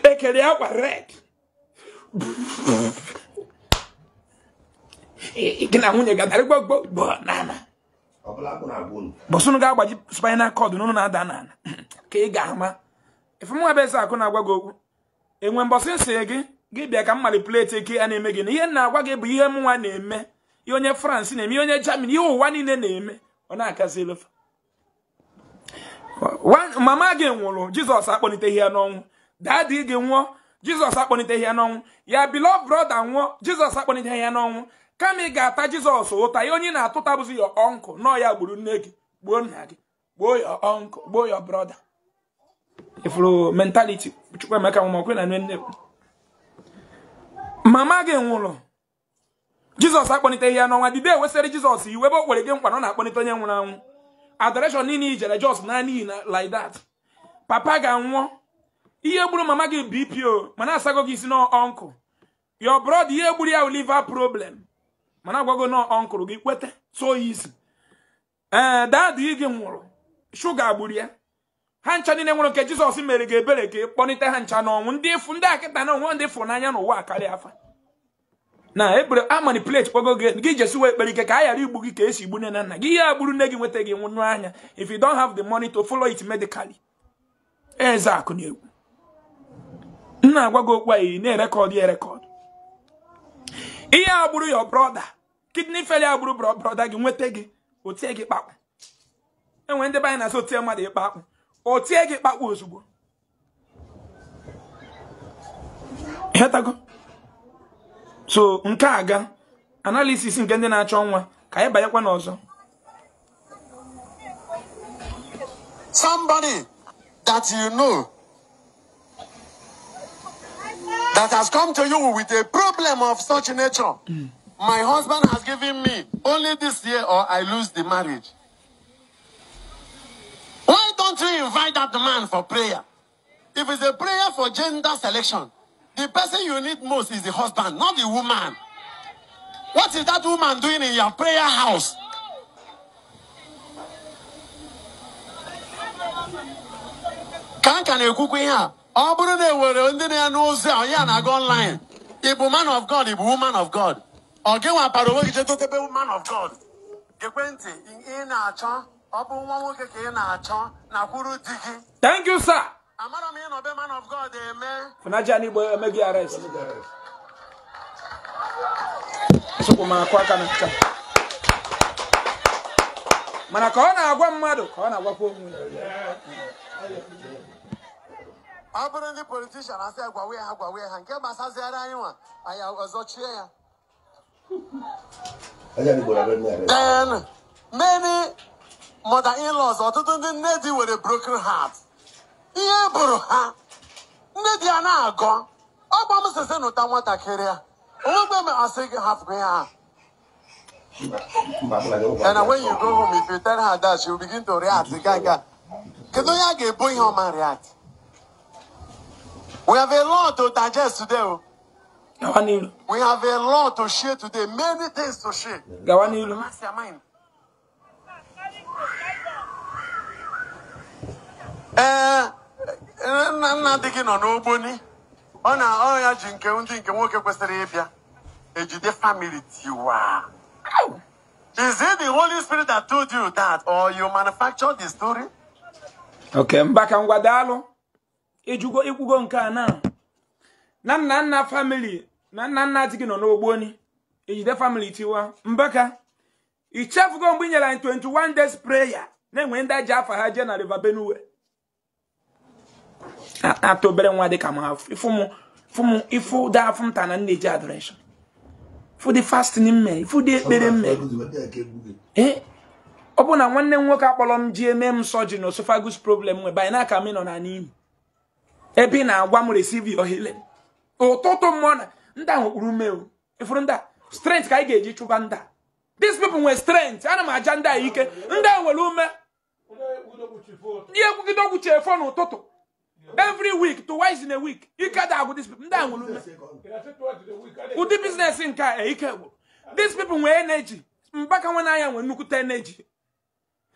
S1: Ekere akwa red. Gị na nwunye ga-adarị gbogbo n'ala. Bọsụnụ ga-agbaji spinal cord n'ụnụ na-ada n'ala. Ka ị ga-ama. Ife mụ bụ eze akụ na-agwa gị okwu. Enwe mbọsị nsị gị gị bịa ka m manipulate eke a na-eme gị na ihe na-agwa gị bụ ihe mụnwa na-eme, ihe onye France na-eme, ihe onye Germany, ihe ụwa niile na-eme. Ọ na-akazi elofa. Mama gị nwụrụ, Jizọs akpọliteghị ya n'ọnwụ. Daddy gị nwụọ, Jizọs akpọliteghị ya n'ọnwụ. Ya beloved brother nwụọ, Jizọs akpọliteghị ya n'ọnwụ. Kama ị ga-ata Jizọs ụta, ihe onye na-atụta bụzi your uncle, nọ ya gburu nne gị, gbuo nna gị, gbuo your uncle, gbuo your brother. Ifuru mentality Chukwuemeka nwụrụ na nne. Mama gị nwụrụ, Jizọs akpọliteghị ya n'ọnwa. Dide ewesịrị Jizọs iwe ebe o kwere gị nkwa na ọ na-akpọlite onye nwụrụ anwụ. Adoration niile ijere jos na n'ihi na like that. Papa ga-anwụọ. Ihe gburu mama gị BPO mana asago gị isi na uncle. Your brother ihe gburu ya liver problem mana agwago na uncle gị kwete so easy. Daddy gị nwụrụ, shuga gburu ya. Ha ncha niile nwụrụ nke Jizọs mere gị ebere ka kpọlite ha ncha n'ọnwụ. Ndị efu ndị akịta na onwe ndị fụnanya n'ụwa karịa afa. Na ebere a manipulate kpogo gị gị jesiwe ekpere ike ka a ghara igbu gị ka esi igbu nne na nna gị. Ihe agburu nne gị nweta gị nwụnụ anya if you don't have the money to follow it medically. Eze akụ na-egwu. Nna agwa gị okwu anyị na-erekọdụ ya erekọdụ. Ihe agburu your brother, kidney failure agburu brother gị nweta gị, otie gị kpakpụ. Enwe ndị be anyị na-asị otie mmadụ ịkpa akpụ. Otie gị kpakpụ ozugbo. Ịghọtago? So nke aga analysis nke ndị na-achọ nwa ka anyị banyekwa n'ọzọ.
S2: Somebody that you know that has come to you with a problem of such nature. My husband has given me only this year or I lose the marriage. Why don't you invite that man for prayer? If it's a prayer for gender selection, the person you need most is the husband, not the woman. What is that woman doing in your prayer house? Ka nka na-ekwukwa ihe a, ọ bụrụ na ewere ndị na-anụ ozi a ya na-aga online, ị bụ man of God, ị bụ woman of God. Ọ gị nwapara onwe gị jee dotebe woman of God. Gekwe ntị, ị na-achọ, ọ bụ nwa nwoke ka ị na-achọ, nakwuru di gị.
S1: Thank you, sir.
S2: Amara m ị nọ be man of God eme.
S1: Finaja n'Igbo eme gị arrest. Sokwa m akụ aka na nka. Mana ka ọ na-agwa mmadụ ka ọ na-agwakwa onwe ya.
S2: Ọ bụrụ ndị politishan asị gwawe ha gwawe ha nke gbasaziara anyị nwa anyị ọzọ chie ya. Then many mother-in-laws, ọtụtụ ndị nne di nwere broken heart. Ihe bụrụ ha nne di ya na-agọ ọgba m sịsị nụta nwatakịrị a onwegbe m asị gị hapụ ya. And when you go home, if you tell her that, she will begin to react. Kedu onye a ga-ebo ihe ọma react? We have a lot to digest today. We have a lot to share today. Many things to share. Relax your mind. Nna di gị nọ n'ogboni. Ọ na ọ ya ji nke ndị nke nwoke kwesịrị ịbịa. Ejide family tiwa. Is it the Holy Spirit that told you that, or you manufactured the story?
S1: Okay, mbaka ngwa daalụ. Ijugo ikwugo nke a na nna nna family na nna nna di gị nọ n'ogboni. Ejide family tiwa. Mbaka ichefugo mgbe i nyere anyị 21 days prayer na-enwe ndị aja afa ha jee na River Benue. Atọ obere nwa dị ka m ịfụ ịfụ da afụ nta na nne ji adoration. Ịfụ dị fasting mme, ịfụ dị ekpere mme. Ọ bụ na nwanne m nwoke akpọrọ m ji eme m surgery na esophagus problem nwe by na aka m nọ na n'imi. Ebe ị na-agwa m receive your healing. Ụtụtụ mmụọ na ndị ahụ kpuru ume o. Ịfụrụ ndị a strength ka anyị ga-eji chụba ndị a. These people nwere strength. Ana m aja ndị a ike. Ndị a nwere ume. Ndị ekwugide okwu chefo n'ụtụtụ. Every week, twice in a week. Ike da agwụ these people. Ndị a nwere ume. Ụdị business nke a ike gwụ. These people nwere energy. Mbaka nwe n'anya nwere nnukwute energy.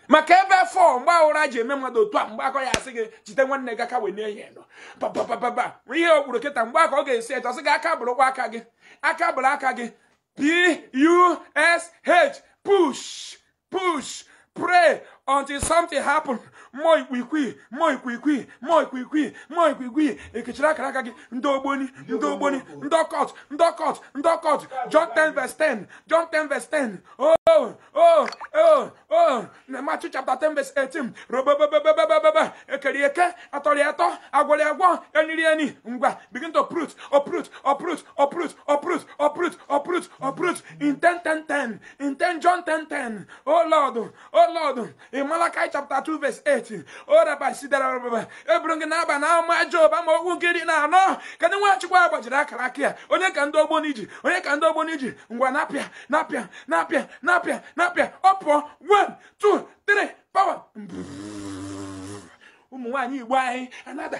S1: Maka ebe fọ mgbe ụra ji eme mmadụ otu a mgbe akọ ya asị gị jide nwanne gị aka wee nye ya nọ. Papapapa. Ihe okpuru kịta mgbe aka ọ ga-esi etu ọsị gị aka bụrụkwa aka gị. Aka bụrụ aka gị. P-U-S-H. Push. Push. Pray until something happen. Mo ikwikwi, mo ikwikwi, mo ikwikwi, mo ikwikwi. Ekechiri akara aka gị ndị ogboni, ndị ogboni, ndị ọkọt, ndị ọkọt, ndị ọkọt. John 10 verse 10. John 10 verse 10. Oh, oh, oh, oh. Matthew chapter 10 verse 18. Robobobobobobobaba. Ekeri eke, atọrị atọ, agwọrị agwọ, eniri eni. Ngwa, begin to uproot, uproot, uproot, uproot, uproot, uproot, uproot, uproot. In 10, 10, 10. In 10, John 10, 10. Oh Lord, oh Lord. In Malachi chapter 2 verse 8. Oh, Rabbi, see that eburu gị na-aba na ama Job ama okwu nke iri na anọ. Kedu nwa Chukwu agbajiri akara aka ya? Onye ka ndị ogboni ji? Onye ka ndị ogboni ji? Ngwa napịa, napịa, napịa, napịa, napịa. Ọ pụọ. 1, 2, 3, power. Ụmụ nwaanyị Igbo anyị anada.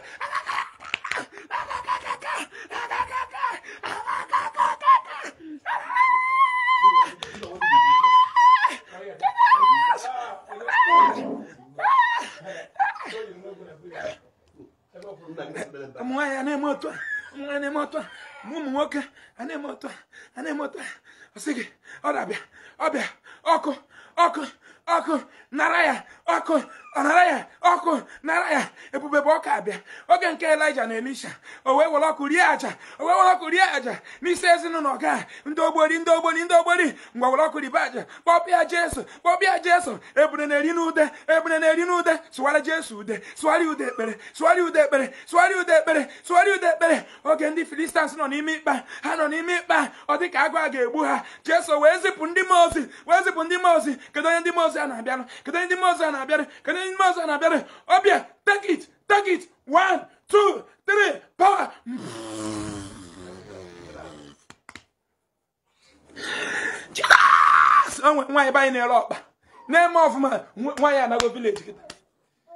S1: Ụmụ nwaanyị a na-eme otu a, ụmụ nwaanyị na-eme otu a, ụmụ nwoke a na-eme otu a, a na-eme otu a. Ọ sị gị, ọ na-abịa, ọ bịa, ọkụ, ọkụ, ọkụ, nara ya, ọkụ, ọ nara ya, ọkụ, nara ya. Ebube bụ ọkụ abịa. Oge nke Elijah na Elisha, o wee were ọkụ rie aja, o wee were ọkụ rie aja n'isi ezinụlọ ga ndị ogbori, ndị ogbori, ndị ogbori. Ngwa were ọkụ ribe aja, kpọpịa Jesu, kpọpịa Jesu. Ebune na-eri n'ude, ebune na-eri n'ude. Sụwara Jesu ude, sụwarị ude ekpere, sụwarị ude ekpere, sụwarị ude ekpere, sụwarị ude ekpere. Oge ndị Filistins nọ n'ime ịkpa, ha nọ n'ime ịkpa, ọ dị ka agụ a ga-egbu ha. Jesu wee zipụ ndị mmụọ ozi, wee zipụ ndị mmụọ ozi. Kedu onye ndị mmụọ ozi a na-abịarụ? Kedu onye ndị mmụọ ozi a na-abịarụ? Kedu onye ndị mmụọ ozi a na-abịarụ? Ọbịa, take it, take it. 1, 2, 3, power. Jesus! Nwaanyị be anyị na-ere ọkpa. Na-eme ọfụma, nwaanyị anago village kịta.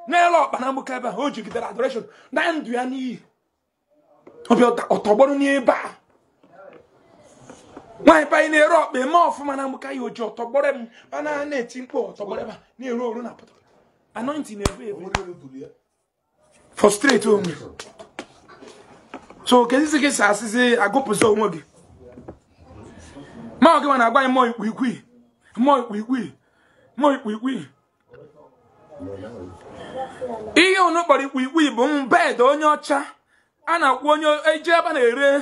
S1: Na-ere ọkpa na mgbuka ebe a, o jigidere adoration na ndụ ya n'iyi. Ọbịa ọtọgbọrọ n'ebe a. Nwaanyị pa na-ere ọkpa eme ọfụma na mụka ya oji ọtọgbọrọ m a na-eti mkpu ọtọgbọrọ ebe a na-eru oru na pụtara anointing na-ebu ebu frustrate onwe. So kezi gị si asịsị agụpụzi onwe gị ma ọ gị nwa na-agwa anyị mmụọ ikwu ikwu mmụọ ikwu ikwu mmụọ ikwu ikwu. Ihe unu kpọrọ ikwu ikwu bụ bed onye ọcha a na-akwụ onye eji ebe a na-ere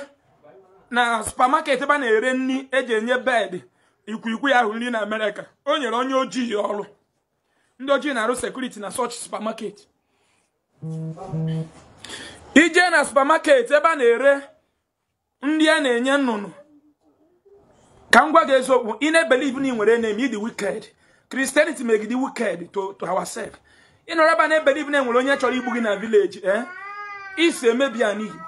S1: na supermarket ebe a na-ere nri eji enye bed ikwu ikwu ya ahụ nri na Amerịka. O nyere onye ojii ọrụ. Ndị ojii na-arụ sekuriti na such supermarket. Ije na supermarket ebe a na-ere nri a na-enye nnụnụ. Ka m gwa gị eziokwu, ị na-ebelieve na ị nwere enemy, the wicked. Christianity make the wicked to ourselves. Ị nọrọ ebe a na-ebelieve na enwere onye chọrọ igbu gị na village, eh? Isi emebi ya n'Igbo.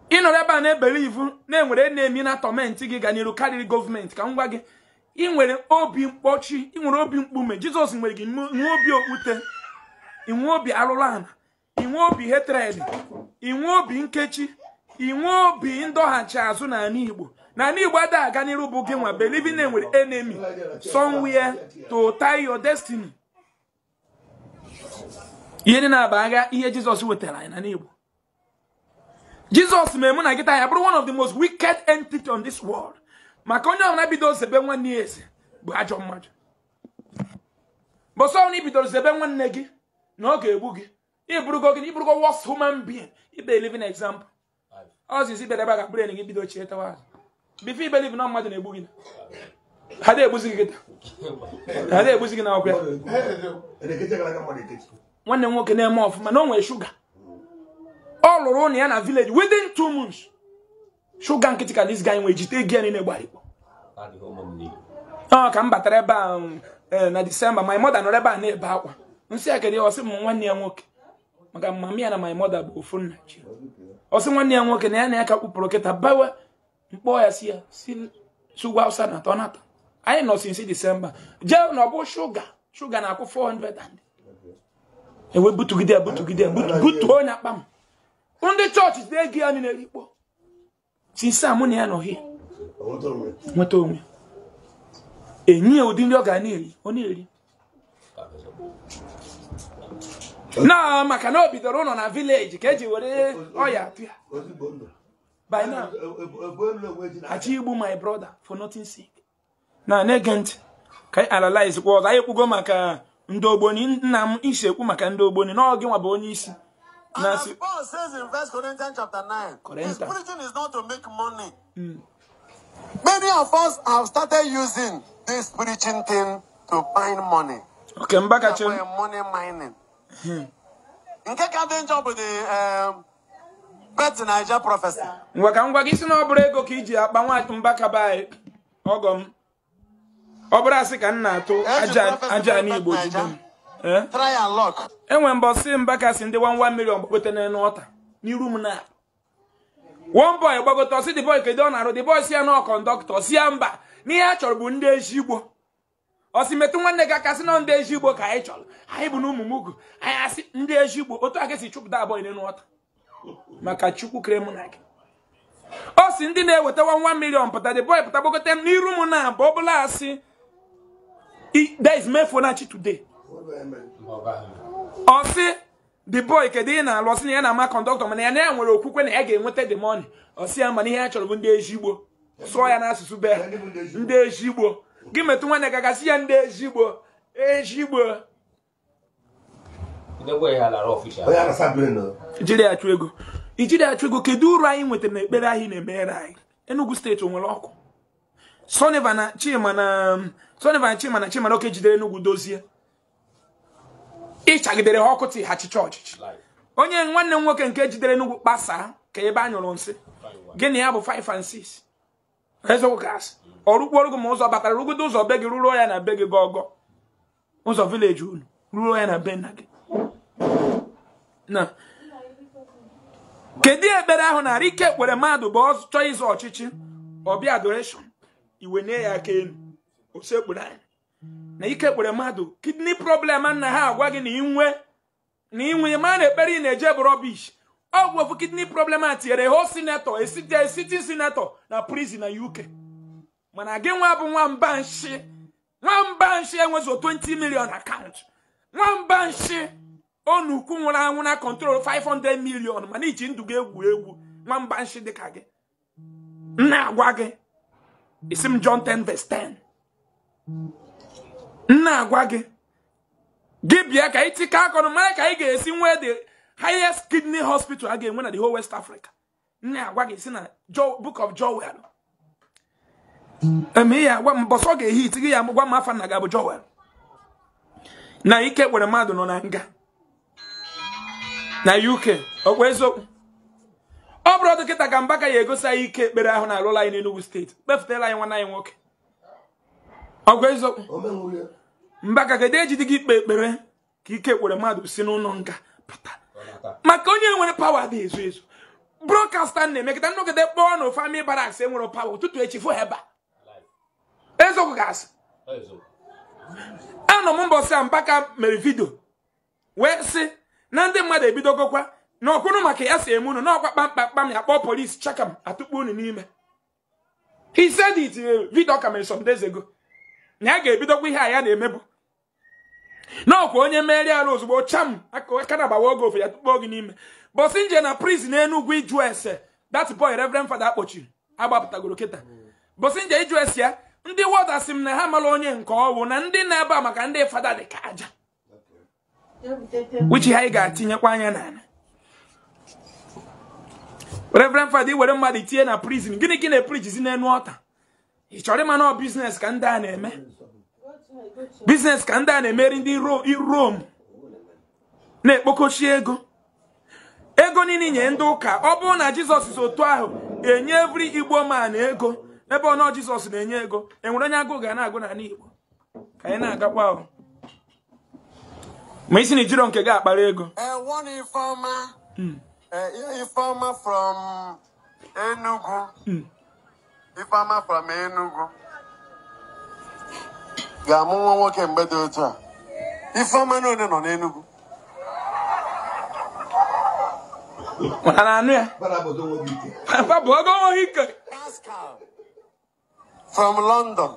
S1: Ị nọrọ ebe a na-ebelieve na enwere enemy na torment gị ga n'iru karịrị gọọmenti. Ka m gwa gị, ị nwere obi mkpọchi, ị nwere obi mkpume. Jizọs nwere gị nwee obi okwute, ị nwee obi arụrụ ala, ị nwee obi hatred, ị nwee obi nkechi, ị nwee obi ndọghachi azụ n'ala Igbo. N'ala Igbo ada aga n'iru bụ gị nwa believing na enwere enemy somewhere to tie your destiny. Ihe dị na-aba agha ihe Jizọs wetara anyị n'ala Igbo. Jizọs mere mụ na gị taa ya bụrụ one of the most wicked entity on this world. Maka onye ọbụla bido zebe nwanne ya eze bụ ajọ mmadụ. Bọsọ ọbụla ibidoro zebe nwanne gị na ọ ga-egbu gị, ịbụrụgo gị ịbụrụgo worst human being. Ibe living example. Ọzizi bịara ebe a ga brain gị bido chie tawa azụ. Before you believe na mmadụ na-egbu gị, ha na-egbuzi gị kịta, ha na-egbuzi gị na akwụkwọ ya. Nwanne m nwoke na-eme ọfụma na o nwere shuga. Ọ lụrụ ụlọ ya na village within 2 months. Shuga nkịtị ka this guy nwee jite ego ya niile gbara ikpo. Ọ ka m batara ebe a na December, my mother nọrọ ebe a na-ebe akwa. Nsị ya kedu? Ọ sị m nwanne ya nwoke, maka mama ya na my mother bụ ofu nna chi. Ọ sị nwanne ya nwoke na ya na ya ka kpụpụrụ kịta bawa mkpọ ya si ya si sugwa Hausa na atọ nata. Anyị nọ since December jee na ọ bụ shuga shuga na-akwụ 400 and ewe butugide ya butugide ya butuo onye akpa m. Ndị chọọchị jide ego ya niile ikpo. Since mụ na ya nọ hie nweta onwe enyi ya ụdị nri ọ ga na-eri ọ na-eri na maka na o bidoro ụlọ na village ka eji were ọya atụ ya. By now, achọ igbu my brother for nothing sake. Na na-ege ntị ka anyị analyze kwa ọzọ. Anyị ekwugo maka ndị ogboni. Nna m isi ekwu maka ndị ogboni na ọ gị nwa bụ onye isi.
S2: And as Paul says in 1 Corinthians chapter 9, his preaching is not to make money. Many of us have started using this preaching thing to find money.
S1: Okay, Mbaka
S2: money mining. Nke ka dị njọ bụ the Bet Niger prophecy.
S1: Ngwa ka ngwa gị si na ọ bụrụ ego ka iji akpa nwa Mbaka be anyị ọgọ m. Ọ bụrụ asị ka m na-atụ aja n'Igbo jide m.
S2: Try and luck.
S1: Enwe mbọsị Mbaka si ndị 1 million gbagote n'elu ọta n'iru m na one boy gbagote ọsị the boy kedu ọ na-arụ, the boy si ya na kọndọktọ si ya mba n'ihe a chọrọ bụ ndị ezigbo. Ọsị metụ nwanne gị aka sị na ndị ezigbo ka anyị chọrọ, anyị bụ na ụmụ mugu anyị asị ndị ezigbo. Otu aka si chụpụta abụọ n'elu ọta maka Chukwu kere mụ na gị. Ọ sị ndị na-eweta 1 million pụta, the boy pụta gbagote m n'iru m na abụ ọbụla asị there is Mefonachi today. Ọ sị the boy kedu ị na-alụ, ọ sị na ya na-ama kọndọktọ mana ya na ya nwere okwukwe na ya ga-enweta the money. Ọ sị ya mana ihe ya chọrọ bụ ndị ezigbo. Sụọ ya n'asụsụ be ha, ndị ezigbo. Gị metụ nwanne gị aka sị ya ndị ezigbo ezigbo. Ijiri achụ ego, ijiri achụ ego. Kedu uru anyị nwetara na ekpere anyị na-emeghere anyị? Enugu steeti o nwere ọkụ? Soniva na Chima na Soniva na Chima na Chima na oke jidere Enugu dozie ịchagidere ha ọkụ tighachicha ọchịchị. Onye nwanne m nwoke nke jidere Enugu kpasaa ka ebe a nyụrụ nsị gịnị ya bụ 5 and 6 eziokwu ka asị ọrụkwu ma ụzọ batara rugide ụzọ be gị ruruo ya na be gị gọgọ ụzọ vileji unu ruruo ya na be nna gị. Na kedu ekpere ahụ na ike kwere mmadụ bụ ọ chọọ ịzọ ọchịchị ọbịa adoration iwe nye ya aka elu osekpuru anyị na ike kwere mmadụ kidney problem na ha agwa gị na inwe ma na ekpere ị na-eje bụ rubbish. Ọgwụ ofu kidney problem a tinyere ho senator esiti senator na prison na UK. Mana gị nwa bụ nwamba nshi. Nwamba nshi enwezo 20 million account. Nwamba nshi onukwu nwụrụ anwụ na control 500 million mana iji ndụ gị egwu egwu. Nwamba nshi dịka gị. Nna agwa gị. Isi m John 10 verse 10. Nna agwa gị. Gị bịa ka ịtịka akọrọ mara ka ị ga-esi nwee the highest kidney hospital a ga-enwe na the whole West Africa. Nna agwa gị si na Book of Joel. Eme ya gwa m bọsọ ga-ehit gị ya gwa m afa nna gị bụ Joel. Na ike kwere mmadụ nọ na nga. Na UK, ọkwa eziokwu. Ọ bụrụ dọkịta ka Mbaka ya egosi anyị ike ekpere ahụ na alụla anyị n'Enugu steeti. Kpefutela anyị nwanne anyị nwoke. Ọkwa eziokwu. Mbaka kedu ejide gị ikpe ekpere ka ike kwere mmadụ si n'ụlọ nga pụta. Maka onye nwere pawa dị ezu ezu. Broadcaster na-emekọta nnọgide kpọọ na ofe amị barracks enwere pawa ụtụtụ echi fụ ebe a. Eziokwu gasị. Anọ m mbọsị a Mbaka mere vidio wee sị na ndị mmadụ ebidogokwa na ọkwụnụ maka ya si eme unu n'ọkwa kpamkpam ya kpọọ polisi chakam atụkpu unu n'ime. He said it video ka mere some days ago. Na ya ga-ebidokwa ihe a ya na-emebu. N'ọkwa onye mmeri ala ozugbo cham aka na agbawa oge ofe ya tụkpuo gị n'ime. Bọsị nje na prison Enugu ịjụ ese that boy Reverend Father akpọchiri agbapụtagoro kịta. Bọsị nje ịjụ ese ya ndị wọda sị m na ha mara onye nke ọwụ na ndị na-ebe a maka ndị fada dị ka aja. Which ihe anyị ga-atinyekwa anya n'ala. Reverend Father were mmadụ tinye na prison gịnị ka ị na-eprijizi n'enu ọta? Ị chọrọ ịma na ọ biznes ka ndị a na-eme? Biznes ka ndị a na-emeri ndị Rome na-ekpokochi ego. Ego niile nye ndị ụka. Ọ bụrụ na Jizọs si otu ahụ enye every Igbo man ego. Ebe ọ nọ Jizọs na-enye ego, enwere onye agụụ ga na-agụ n'ala Igbo. Ka anyị na-agakwa ahụ. Ma isi na ijiro nke gị akpara ego.
S2: One Ifeoma from Enugu. Ifeoma from Enugu. Ga-amụ nwa nwoke mgbe dị otu a. Ifeoma na onye nọ n'Enugu.
S1: Mana anụ ya. Papa bụ ogo nwoke ike.
S2: Pascal from London.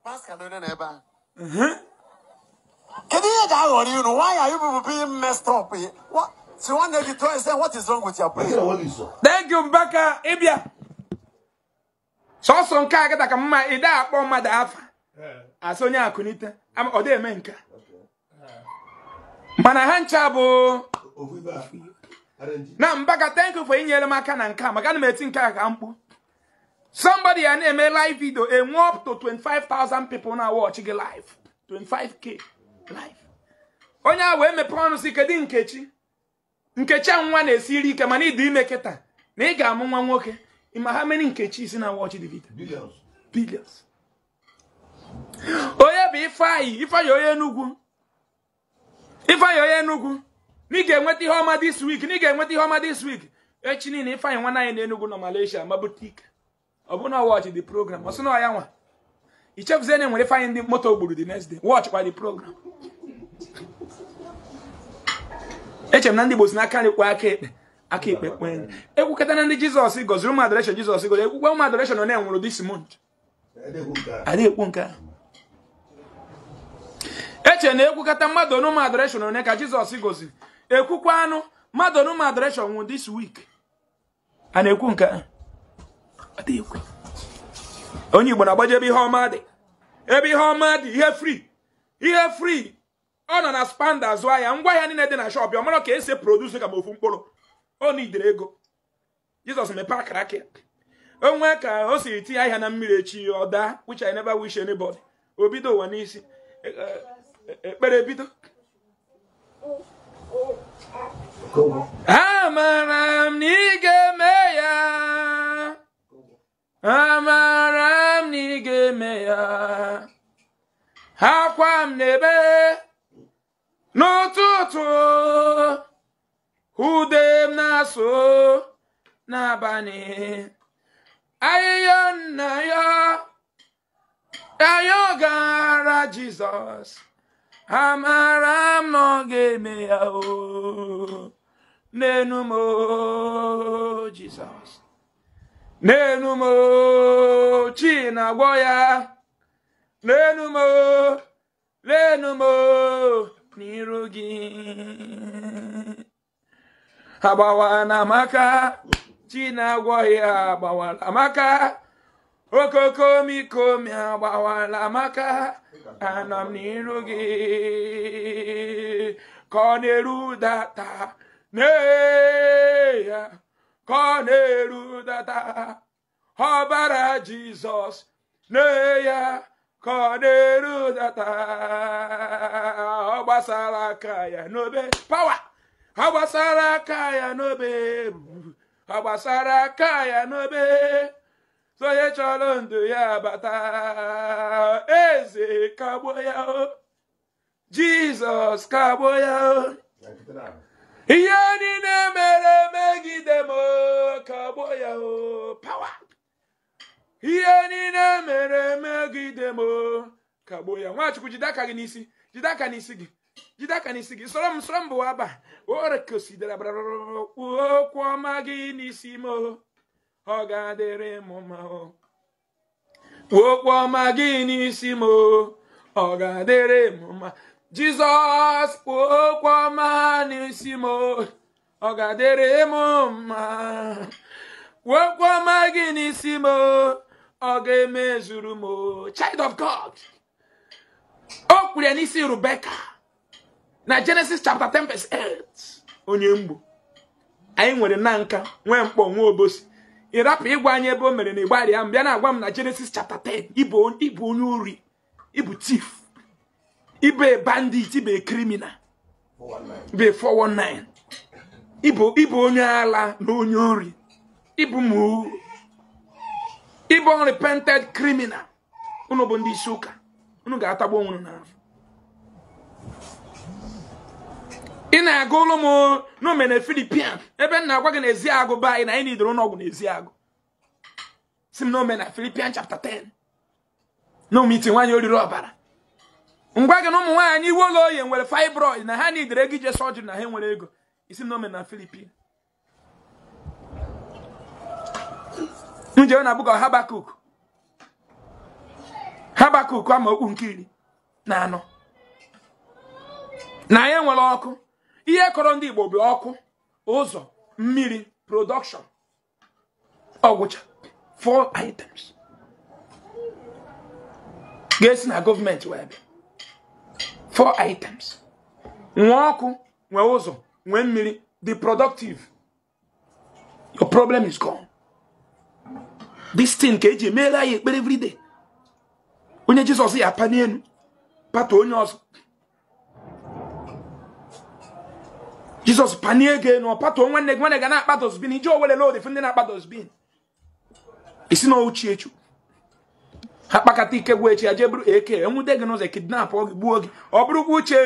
S2: Pascal onye nọ ebe a. Kedu ihe ga-aghọrọ unu? Why are you people being messed up? What? So one day you try and say, what is wrong with your brain?
S1: Thank you, Mbaka. Ịbịa. Sọsọ nke a kịta ka mma ị akpọ mmadụ afa. Asị onye akụnite. Ọ dị eme nke. Mana ha ncha bụ na Mbaka, thank you for inyere m aka na nke a maka ana m eti nke a ka mkpu. Somebody ya na-eme live video enwe up to 25,000 people na watch gị live. 25K live. Onye a wee mepee ọnụ si kedu Nkechi? Nkechi a nwa na-esiri ike mana ịdị ime kịta na ị ga-amụ nwa nwoke. Ịma ha many Nkechi si na watch the video?
S4: Billions.
S1: Billions. Onye bụ Ifeanyi, Ifeanyi onye Enugu. Ifeanyi onye Enugu. Na ị ga-enweta ihe ọma this week, na ị ga-enweta ihe ọma this week. Echi niile Ifeanyi nwa anyị n'Enugu nọ Malaysia mabute ike. Ọ bụ na watch the program. Ọ sị na ya nwa. Ichefuzie na enwere Ifeanyi ndị moto gburu the next day. Watch kwa the program. Eche m na ndị Igbo si n'aka nri kwa aka ekpe. Aka ekpe kwenye. Ekwukọta na ndị Jizọs gọziri ụmụ adoration Jizọs gọziri. Ekwukwe ụmụ adoration ọ na-enwere this month. Adịghị ekwu nke a. Eche na ekwukọta mmadụ n'ụmụ adoration one ka Jizọs gọziri. Ekwukwa anụ mmadụ n'ụmụ adoration nwụ this week. A na-ekwu nke a. Adịghị ekwu. Onye Igbo na-agbaje ebe ihe ọma dị. Ebe ihe ọma dị, ihe free. Ihe free. Ọ nọ na spanda azụ ahịa ngwa ahịa niile dị na shop ya ọ mara ka esi produce ka ma ofu mkpụrụ. Ọ nidere ego. Jizọs mepee akara aka ya. O nwee ka o siri tinye ahịa na mmiri echi ọ daa, which I never wish anybody. O bido ụwa n'isi. Ekpere bido. Amara m na ị ga-eme ya. Amara m na ị ga-eme ya. Akwa m n'ebe n'ụtụtụ, ude m na-asụ n'abalị. Ahịhịa nna ya, ayọ gara Jizọs. Amara m na ọ ga-eme ya o. N'enu m o Jizọs. N'enu m o chi na-agwọ ya. Lenu m lenu m n'iru gị. Agbawana maka chi na-agwọ ya agbawala maka okokomikomi agbawala maka anọ m n'iru gị ka ọ na-erudata ya ka ọ na-erudata ọbara Jizọs ya ka ọ na-erudata ọ gbasara aka ya n'obe power ọ gbasara aka ya n'obe ọ gbasara aka ya n'obe sonye chọrọ ndụ ya bata eze kagbuo ya o Jizọs kagbuo ya o ihe niile mere megide m kagbuo ya o power ihe niile mere megide m kagbuo ya. Nwachukwu jide aka gị n'isi, jide aka n'isi gị, jide aka n'isi gị, soro m bụ aba orekosidara okwu ọma gị n'isi m ọ ga-adịrị m mma okwu ọma gị n'isi m ọ ga-adịrị m mma. Jizọs okwu ọma n'isi m ọ ga-adịrị m mma okwu ọma gị n'isi m ọ ga-emezuru m. Child of God, o kwuru ya n'isi Rebecca na Genesis chapter 10 verse 8. Onye mgbu anyị nwere na nka nwee mkpọ nwee obosi ịrapụ ịgwa anyị ebe o mere na ịgbarịa m bịa na-agwa m na Genesis chapter 10 ịbụ onye ori, ịbụ thief, ịbụ bandit, ịbụ criminal, ịbụ 419, ịbụ onye ala na onye ori, ịbụ mụ, ịbụ unrepented criminal. Unu bụ ndị isi ụka, unu ga-atagbu onwe unu n'afọ. Ị na-aga ụlọ m n'omene Philippian ebe m na-agwa gị na Eziagụ be anyị na anyị nidoro ụlọọgwụ na Eziagụ. Si m n'omena Philippian chapter 10 n'omiti nwaanyị oriri ọbara. Ngwa gị na ụmụ nwaanyị iwe ụlọ oyi nwere fibroid na ha nidere ego ije surgery na ha nwere ego. Isi m n'omena Philippian. Nje na bugo Habakuk. Habakuk amaokwu nke 14. Na anyị nwere ọkụ. Ihe kọrọ ndị Igbo bụ ọkụ, ụzọ, mmiri, production. Ọgwụcha 4 items. Ga-esi na gọọmenti wee bịa. 4 items. Nwee ọkụ, nwee ụzọ, nwee mmiri, dị productive. Your problem is gone. This thing ka eji emeela ya ekpere everyday. Onye Jizọs ya apa n'elu, pata onye ọzọ. Jizọs panie gị enu, ọ pata nwanne gị, nwanne ga na-akpa dosbin, iji owere load ife ndị na-akpa dosbin. Isi na ochie echu. Ha kpakata ike gwa echi ya jee bụrụ AK, enwude gị n'ụzọ kidnap ọ gị gbuo gị. Ọ bụrụkwa uche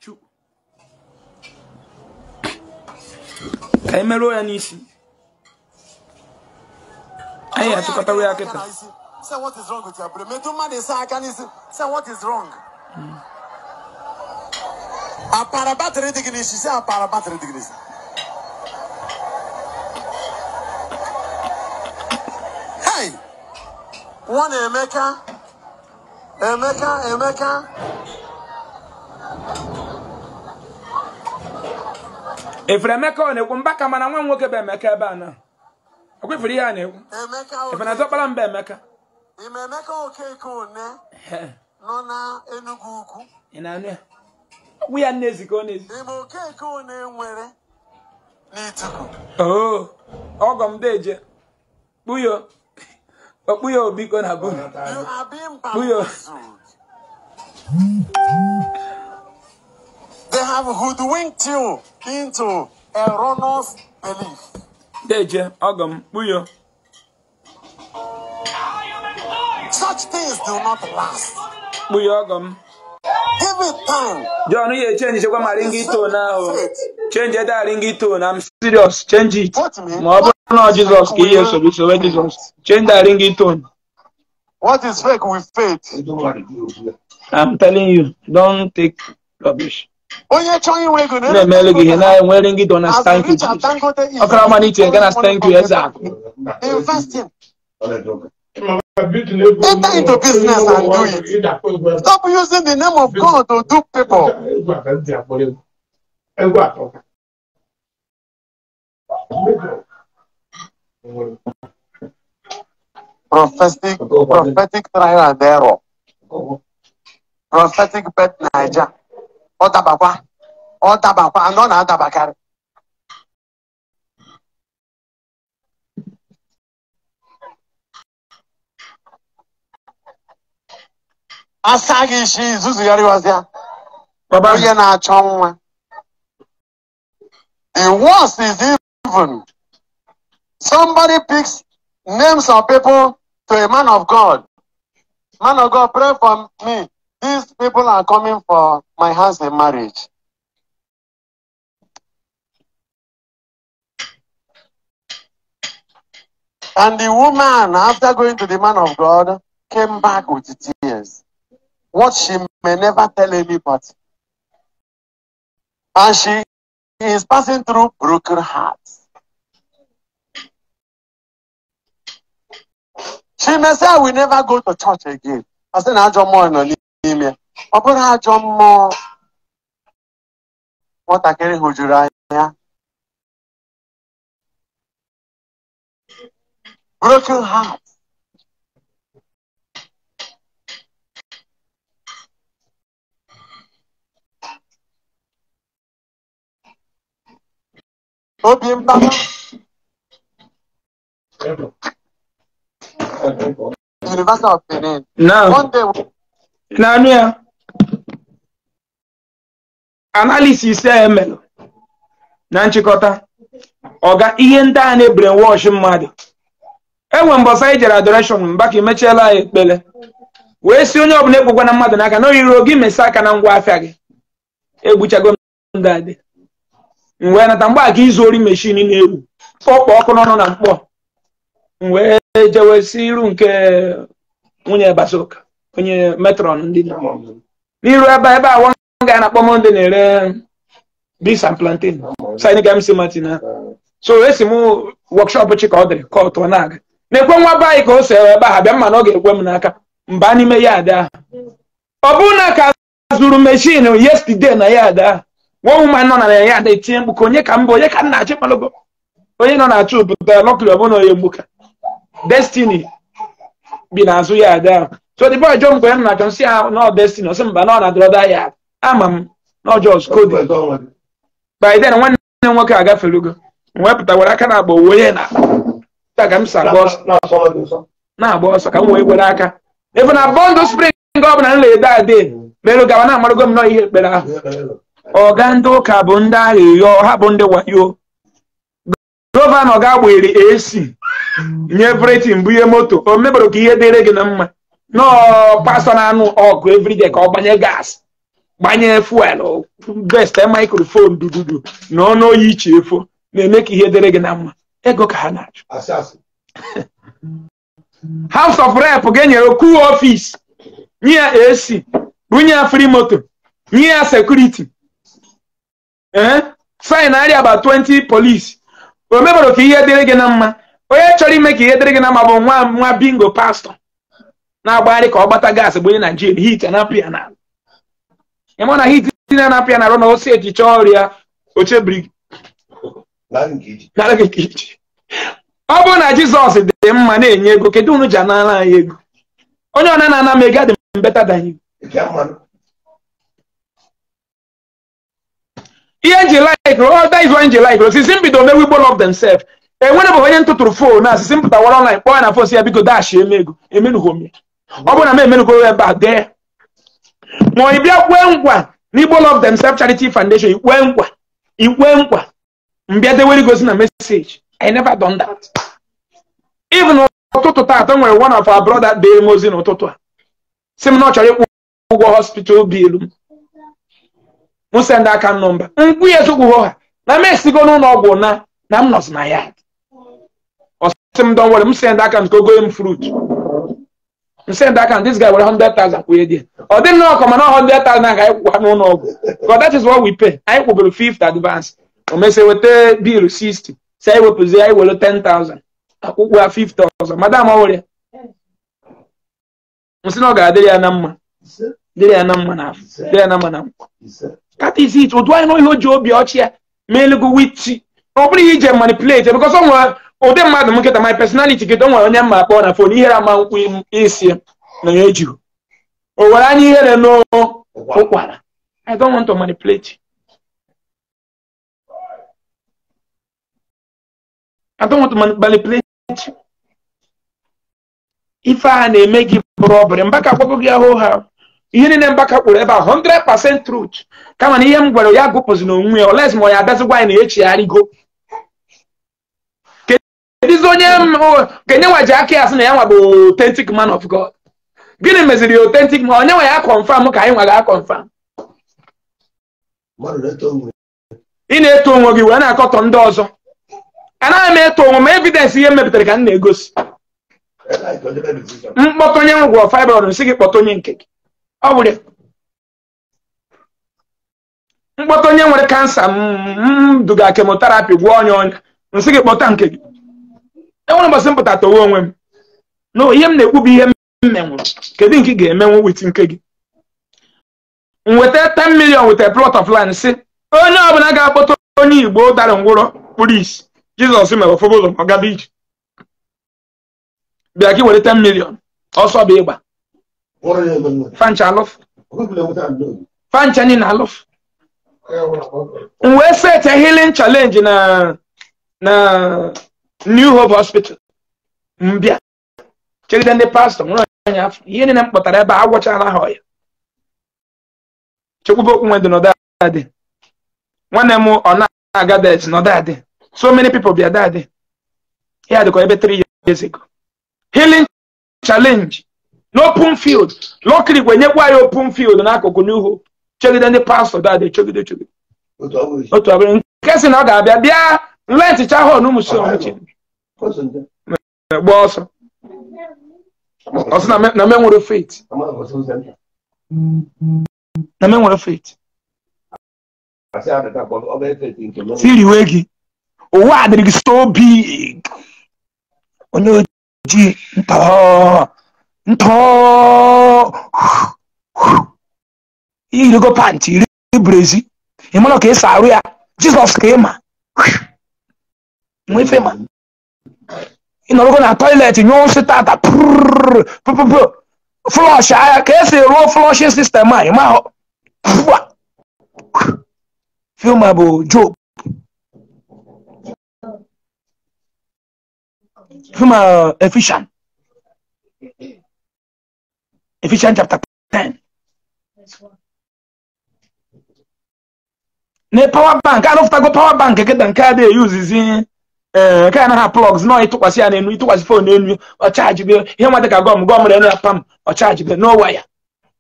S1: Chukwu. Ka emeruo ya n'isi. Anyị achịkọtawo ya kịta.
S2: Say what is wrong with your brain? Say what is wrong? Apara battery dignity. Say apara battery dignity. Hey, one Emeka, Emeka, Emeka.
S1: If Emeka on it, mbaka mana nwa nwoke bụ Emeka ebe a na. Akwefere ihe a na-ekwu.
S2: Emeka.
S1: If na zọkpara mba Emeka.
S2: Emeka Okeke one nọ na Enugu Ukwu.
S1: Ị na-anụ ya? We are nezi ka ọ na-ezi.
S2: Ime Okeke one nwere n'Ituku.
S1: Oh, ọgọ m deje. Kpuyo. Okpuyo biko na bu.
S2: You are being
S1: Kpuyo.
S2: bamboozled. They have hoodwinked you into erroneous belief.
S1: Deje, ọgọ m, kpuyo.
S2: Such things do not last.
S1: Kpuyo ọgọ m.
S2: Give it time.
S1: John, you change your ringtone now. Change that ringtone. I'm serious. Change it.
S2: What me?
S1: No, Jesus, Jesus. Change that ringtone.
S2: What is fake with faith?
S1: I'm telling you, don't take rubbish.
S2: Onye chọrọ inwe ego na
S1: Na-emelu gị ihe na-enwe ringtone na thank you.
S2: Dangote is
S1: Ọkara mmanụ iche nke na thank you eze akụ.
S2: investing. Enter into business and do it. Stop using the name of God to dupe people. Prophetic trial and error. Prophetic bet Niger. Otabakwa. Otabakwa. And not Atabakari. Asagi shi zuzugharị wazia. Onye na-achọ nwa. The worst is even somebody picks names of people to a man of God. Man of God, pray for me. These people are coming for my house in marriage. And the woman, after going to the man of God, came back with tears. What she may never tell anybody. And she is passing through broken hearts. She may say, I will never go to church again. I said, I don't more. I don't more. What I can do, broken heart. University of Benin.
S1: Now,
S2: one day.
S1: Now, yeah. Analysis ML. Na nchịkọta. Oga ihe ndị a na-brainwash mmadụ. Enwe mbọsị anyị jere adoration mba ka imechiela ya ekpele. Wee si onye ọbụla ekwekwa na mmadụ n'aka na oyiri oge mesa aka na ngwa afịa gị. Egbuchago m ndị adị. Mgbe nata mgbe aka izu ori meshin na-ewu kpọkpọ ọkụ n'ọnụ na mkpọ. Wee jewe si iru nke nwunye Basoka onye metron ndị n'iru ebe ebe a ga na-akpọ Monde na-ere beans and plantain sign ga MC Martin. So esi m workshop chi ka ọ dịrị ka ọ tụọ na-aga na-ekwe nwa be anyị ka o si ebe ahụ bịa mma na ọ ga-ekwe m n'aka mba n'ime ya ada. Ọ bụrụ na ka zuru meshin yesterday na ya ada nwa woman nọ na ya ada etinye mkpu ka onye ka mba onye ka nna achị kpalogo onye nọ na-achụ pụta lọkịrị ọbụna onye mgbuka Destiny bi n'azụ ya ada. So the boy jump m na achọ nsị ya nọ Destiny ọsị mba nọ na drọda ya ama m nọ jos kodi. By then nwanne m nwoke agafelugo wepụta were aka na-agba onye na ka m si agba ọsọ na-agba ọsọ ka m wee were aka ebe na bọndụ spring ọbụla m na-ede ade merụ gawa na-amarụgo m nọ ihe ekpere ahụ. Ọga ndị ụka bụ ndị aghịghọ ha bụ ndị wayo. Gọvanọ ga-agbere AC nye everything bụ ihe moto o mebere ka ihe dịrị gị na mma nọọ pastọ na-anụ ọgụ everyday ka ọ gbanye gas gbanye fuel best microphone dududu na ọnụ oyi iche efo na-eme ka ihe dịrị gị na mma. Ego ka ha na-achụ. House of Rep ga-enyere cool office nye ya AC bunye ya free moto nye ya security sign arịa about 20 police. O mebere ka ihe dịrị gị na mma. Onye chọrọ ime ka ihe dịrị gị na mma bụ nwa nwa bingo pastọ na-agbagharị ka ọ gbata gas gbanye na Nigeria hit na-apịa na ịma na hit na-apịa na arụ na ose echiche ọrịa ochebiri. Ọ bụrụ na Jizọs dị mma na-enye ego kedu unu ji anara anyị ego? Onye ọ na-ana m ego adị m better than you. Ihe nji like oh that is why nji like osisi mbido mewe Igbo love themselves. Enwere bụ onye ntụtụrụ fon na asịsị mpụta wara online kpọọ ya na fon si ya biko dash eme ego emenugo m ya. Ọ bụrụ na m emenugo ebe a dee ma ị bịa kwee nkwa na Igbo Love Themselves Charity Foundation ikwe nkwa ikwe nkwa mbịa dewere gosi na message. I never done that. Even ụtụtụ taata nwere one of our brother dere m ozi n'ụtụtụ a sị m na ọ chọrọ ịkwụ ụgwọ hospital bill m m send aka nọmba nkwụ ya ezokwuho ha na m esigo n'ụlọ ọgwụ na na m nọzi na ya. Ọ sị m don't worry m send aka nke ogo m fruit m send aka this guy were 100,000 kwụnye dị ọ dị nnọọ kọma na 100,000 ka anyị kwụkwa n'ụlọ ọgwụ because that is what we pay. Anyị kwụbere 5th advance o mesie weta bill 60 si anyị wepụzie anyị were 10,000 akwụkwọ ya 5,000 madam ọwụrịa Nsị na ọ ga-adịrị ya na mma. Dịrị ya na mma na afọ. Dịrị ya na mma na nkwọ. That is it. Otu anyị na ihe o ji obi ọchị ya ma elugo witi. Ọ bụrụ ihe ije manipulate because ọ nwere ụdị mmadụ m nkịta my personality kịta o nwere onye mma akpọ na phone ihere ama nkwụ isi na ya ejighị. O were anya ihere n'ụkwara. I don't want to manipulate you. I don't want to manipulate you. Ife a na-eme gị bụrụ ọbụrụ Mbaka agwago gị ahụ ha ihe niile Mbaka kwuru ebe a 100% truth. Kama na ihe m gwara ya gụpụzi n'onwe ya oles ma ọ ya abịazigwa anyị na echigharịgo. Kedụzi onye kenye nwa ji aka ya sị na ya nwa bụ authentic man of God? Gịnị meziri ya authentic man? Onye nwa ya confirm ka anyị nwa ga confirm. Ị na-eto onwe gị wee na-akọtọ ndị ọzọ. Anaghị m eto onwe m, evidence ihe m mepụtara ka m na-egosi. Mkpọtụ onye ngwọ fibroid nsị gị kpọta onye nke gị. Ọ bụrụ mkpọtụ onye nwere kansa m duga chemotherapy gwọọ onye ọnya nsị gị kpọta nke gị. Enwere mbọsị m pụta towe onwe m. No, ihe m na-ekwu bụ ihe m menwụrụ. Kedu nke ị ga-emenwu wit nke gị? M weta 10 million with a plot of land sị onye ọbụla ga-akpọta onye Igbo dara ngwụrọ kpụrụ isi Jizọs mere ofu ụzọ ma ọ gaba ije. Bịa ka ị were 10 million ọsọ bụ ịgba. Fancha alụfụ. Fancha ni na alụfụ. M wee set a healing challenge na New Hope Hospital. Mbịa chegide ndị pastọ nwere onye afọ ihe niile m kpọtara ebe a agwọchala ha ọya. Chekwube okwu nwe dị nọdụ adị. Nwanne m ọ na-aga det nọdụ adị. So many people bịa dadị. Ya dịkwa ebe 3 years ago. Healing challenge n'open field. Luckily kwe nyekwa ya open field n'akụkụ New Hope. Chegide ndị pastọ dadị chegide chegide. Otu abụrụ nke si na ọ ga-abịa bịa lenticha hụ na ụmụ si ọmụchi. Gba ọsọ. Ọ sị na me nwere faith. Na me nwere faith. Siriwe gị. Ụwa adịrị gị so big. Onye ojii ntọ ntọ irigo pantị iri brezi ị mara ka esi arụ ya. Jizọs ka ị ma nwe ife ma ị nọrọgo na toilet nyụọ nsị tata pụpụpụ flush agha ka esi rụọ flushing system a ị ma film a bụ Job. Film Ephesians. Ephesians chapter 10. Ne power bank, arụfụtago power bank kịta nke a na-eyuzizi nke anaghị plugs nọ ịtụkwasị ya n'enu ịtụkwasị phone n'enu ọ charge be ihe nwa dịka gọm gọm rere ya pam ọ charge be no wire.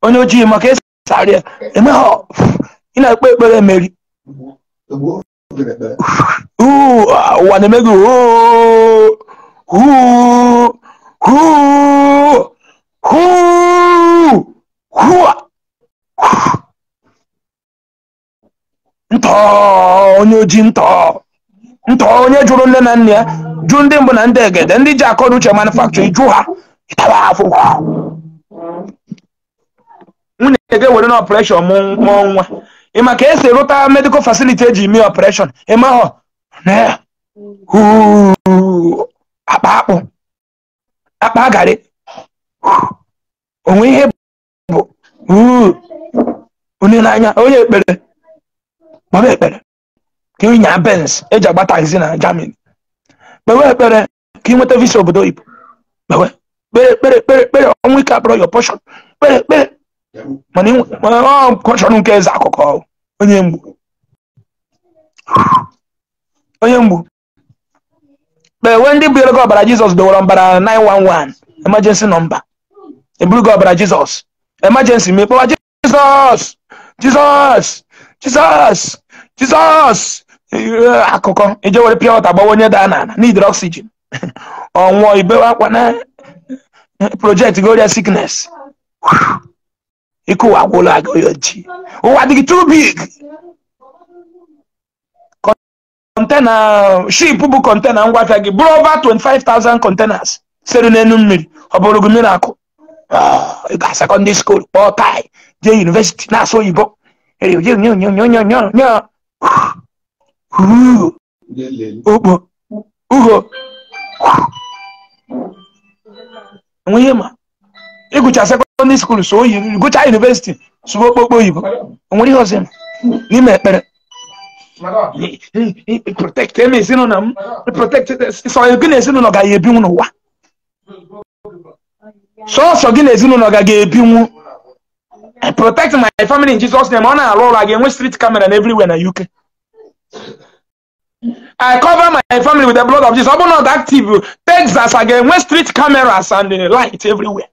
S1: Onye ojii maka esi arụ ya emeghọ ị na-ekpe ekpere emeri. Ụwa na-eme gị huu huu huu huu ntọ onye ojii ntọ ntọ onye jụrụ nne na nna ya jụ ndị mbụ na ndị egede ndị ji akọ na uche manufacture jụ ha ịtawa afọ. Nwunye ga-ewere na operation mụọ nwa. Ị ma ka esi rụta medical facility eji mee operation ị mahọ na akpa akpụ akpa garị onwe ihe bụ onye n'anya onye ekpere kpọrọ ekpere ka ị nya Benz eji agba taxi na Germany. Kpewe ekpere ka ị nweta visa obodo oyibo. Kpewe kpere kpere kpere kpere ọnwụ ike abụrụ your portion. Kpere kpere mana ọ portion nke eze akụkọ onye mgbu onye mgbu. Kpewe ndị bunyere gị ọbara Jizọs dowere ọbara 911 emergency number. Eburu gị ọbara Jizọs emergency ma ịkpọwa Jizọs Jizọs Jizọs Jizọs akụkọ ije were pure water gbawa onye daa n'ala need oxygen. Ọnwụọ ibewe akwa na project goria sickness. Ike ụwa agwụla aga onye ojii. Ụwa dị gị too big. Container ship bụ container ngwafịa gị bụrụ over 25,000 containers sere n'elu mmiri ọ bụrụ gị mmiri akụ. Ị ga secondary school kpọọ tai jee university na-asụ oyibo. Okpo uho enwe ihe ma ịgụcha secondary school so oyi gụcha university sụọ okpokpo oyibo enwere ihe ọzọ n'ime ekpere. Protect eme ezinụlọ m, protect sọ gị na ezinụlọ gaghị ebinwu n'ụwa. Sọsọ gị na ezinụlọ gaghị ebinwu. I protect my family in Jesus' name. Ọ na-arụ ụlọ ga-enwe street camera na everywhere na UK. I cover my family with the blood of Jesus. Ọ bụrụ not active, Texas a ga-enwe street cameras and light everywhere.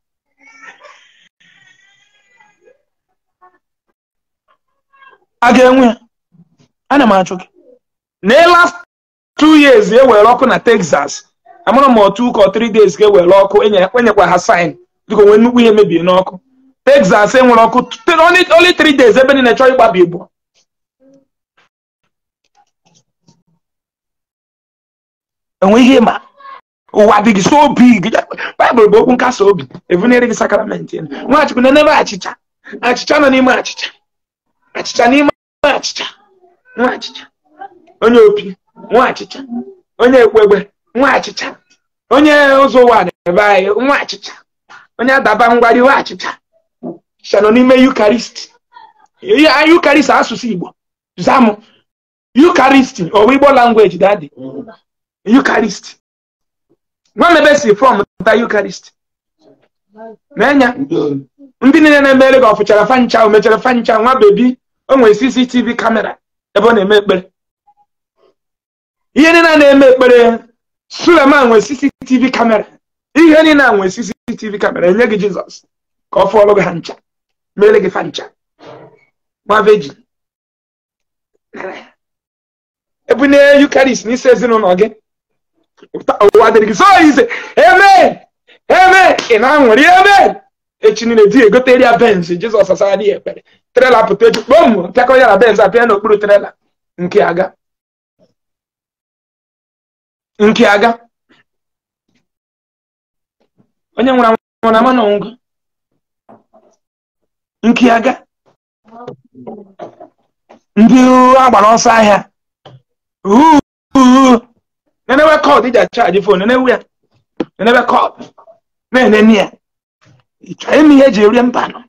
S1: A ga-enwe. Ana m achọ gị. Na last 2 years e were ọkụ na Texas. Amara m 2 or 3 days ka e were ọkụ, enyekwa ha sign dịka onwe nnukwu ihe mebie n'ọkụ. Texas enwere ọkụ only 3 days ebe niile chọọ ịgbabi igbo. Enwe ihe ma ụwa dị gị so big. Baịbụl bụ okwu nkasi obi, ebunere gị sakramenti. Nwachukwu na-enebe achịcha, achịcha nọ n'ime achịcha, achịcha n'ime achịcha, nwa achịcha, onye opi nwa achịcha, onye ekwegbe nwa achịcha, onye ụzọ ụwa na-ebe anyị nwa achịcha, onye adaba ngwari nwa achịcha. Achịcha nọ n'ime Eucharist. Eucharist asụsụ Igbo. Zamụ Eucharist owu Igbo language daddy. Eucharist. Nwa mebe si from ta Eucharist. N'enya ndị niile na-emere gị ọfụchara fancha o mechara fancha nwa bebi o nwere CCTV camera ebe ọ na-eme ekpere. Ihe niile na-eme ekpere Suleman nwere CCTV camera. Ihe niile nwere CCTV camera enye gị Jizọs ka ọ fụọrọ gị ha ncha mere gị fancha. Nwa virgin ebunye Eucharist n'isi ezinụlọ gị ụwa dịrị gị so ize. Amen amen. Ị na-anwere amen. Echi niile di egotere ya Benz. Jizọs asara ya ekpere. Trela pụta echi kpọm pịakọ ya na Benz apịa n'okpuru trela nke aga nke aga. Onye nwụrụ anwụ na ama na ọnwụ nke aga. Ndị agbara ọsọ ahịa nenewe kọd iji achaji fon nenewe ya nenewe kọd na-enene ya ịchọ ime ihe eji erie mba nọ.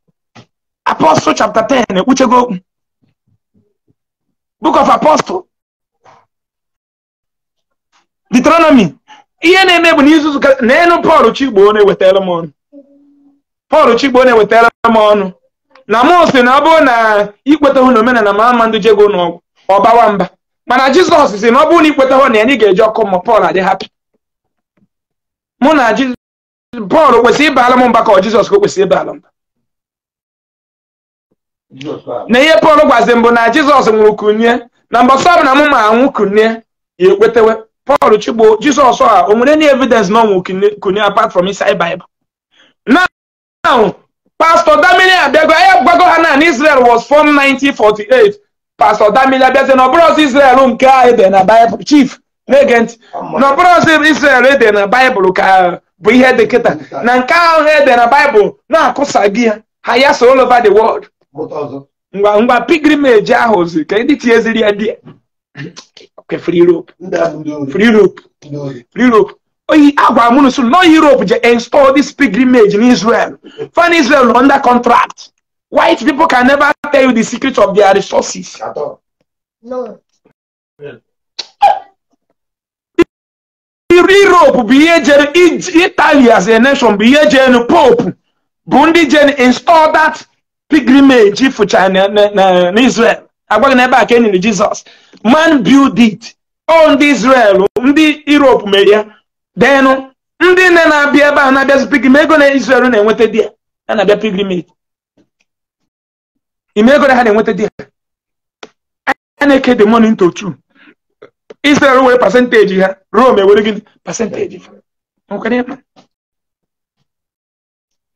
S1: Apostle chapter 10 ekwuchego okwu. Book of Apostle Deuteronomy. Ihe na-eme bụ n'izuzu n'enu Paul Chigbo na-ewetara m ọnụ. Paul Chigbo na-ewetara m ọnụ na mụ sị na ọ bụrụ na ikwetahụ na omenala ma ama ndị jego n'ọgwụ ọbawa mba, mana Jizọs sị na ọ bụrụ na ikwetahụ na ya anyị ga-eji ọkụ ma Paul adị happy. Mụ na Paul kwesịrị ịbala m mba ka ọ Jizọs ka o kwesịrị ịbala mba. Na ihe Paul gwazi mbụ na Jizọs nwụrụ kunye na mbọsọ bụ na mụ ma anwụ kunye ya ekwetewe. Paul Chigbo Jizọs a o nwere any evidence na ọnwụ kunye apart from inside Bible? Now Pastor Damini abịago anyị gwago ha na Israel was formed 1948. Pastor Damini abịazi na ọbụrụzi Israel nke a ede na Bible. Chief na-ege ntị na ọbụrụzi Israel ede na Bible ka bụ ihe dị kịta na nke ahụ ede na Bible na-akụsa gị ya ha ya so all over the world. Ngwa ngwa pilgrimage ahụ zi ka ndị tinyeziri ya dị okay, free Europe, free Europe, free Europe. Oyi agwa mụ nso no Europe je install this pilgrimage in Israel. Fan Israel under contract. White people can never tell you the secret of their resources.
S2: At all.
S4: No.
S1: Europe bụ ihe jere Italy as a nation bụ ihe jere Pope bụ ndị jere install that pilgrimage fụcha na Israel. Agwaghị na ebe a ka e nyere Jizọs. Man build it. All ndị Israel ndị Europe mere ya. Denu ndị nne na-abịa ebe a na-abịazi pilgrimage ego na Israel na-enweta di ya a na-abịa pilgrimage ime ego na ha na-enweta di ya a na-eke the money into two. Israel were percentage ha, Rome ewere gịnị percentage ha.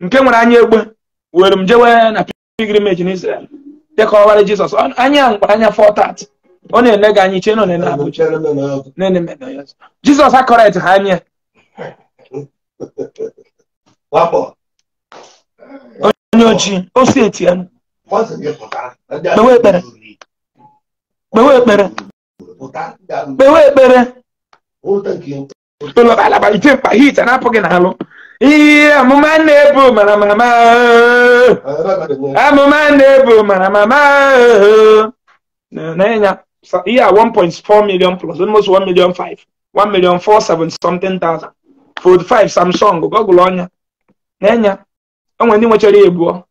S1: Nke nwere anya egbe were m jewe na pilgrimage na Israel dịka ọwara Jizọs anya mkpara anya 430 ọ na-ele gị anya iche nọ na-ele Abuja na-ene Jizọs akọrekt ha anya. ojii o si eti ya kpewe ekpere kpewe ekpere kpewe ekpere ụlọ ite mkpa hit na-apụghị n'alụ ihe amụma na-ebu mara mama amụma na-ebu mara mama na-enya ihe a 1.4 million plus almost 1 million 5 1 million 47 something thousand. Fold 5 Samsung Google ọnya na-enya onwe ndị nwechara ya ebuo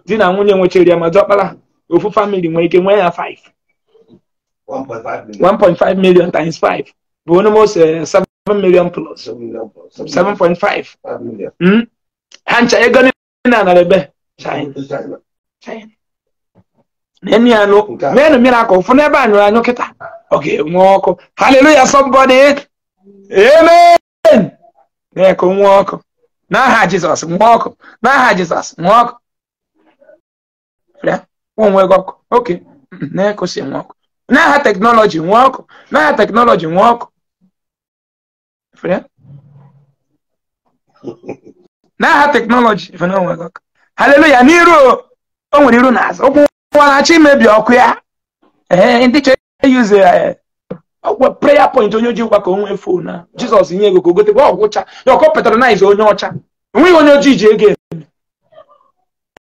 S1: di na nwunye nwechara ya ma dọkpara ofu family nwere ike nwee ya 5 1.5 million times 5 bụ almost 7 million plus 7.5. Ha ncha ego niile na ebe China. Nenu ya nụ menu miracle ụfụ n'ebe anyụrụ anyụ kịta ọ ga-enwe ọkụ. Hallelujah somebody. Amen. Na-eke nwe ọkụ n'aha Jizọs nwe ọkụ n'aha Jizọs nwe ọkụ. Onwe gị ọkụ oke na-ekosi nwe ọkụ n'aha teknọlọji nwe ọkụ n'aha teknọlọji nwe ọkụ. N'aha teknọlọji onwe gị ọkụ. Hallelujah. N'iru o nwere iru n'azụ ụkwụ nwa na-achọ imebi ọkụ ya. Ee ndị chọrọ yuze ọkwa prayer point onye ojii gwa ka o nwee fon na Jizọs nye ego ka o gotekwa ọgwụcha ya ọkọ patronize onye ọcha enweghị onye ojii ji ego eme.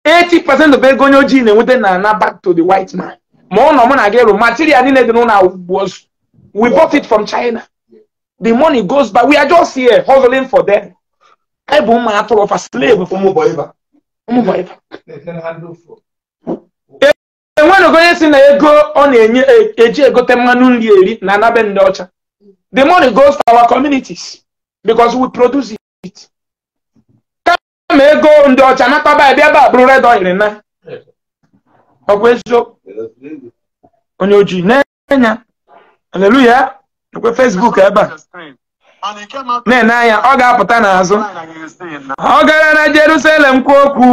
S1: 80% of ego onye ojii na-enweta na ana back to the white man. Ma ọ nọ mụ na gị rụ material niile dị n'ụlọ was we bought it from China. The money goes back. We are just here hustling for them. Anyị bụ ụmụ atụrụ for slave ụmụ bọịba. Enwere onye si na ego ọ na-enye eji egote mmanụ nri eri na anabe ndị ọcha. The money goes to our communities because we produce it. Kama ego ndị ọcha nataba ebe ebe a bụrụ red oil na ọ bụ eziokwu onye ojii na-enya. Hallelujah. Ekwe Facebook ebe a na-ene anya ọ ga-apụta n'azụ. Ọ gara na Jerusalem kwuo okwu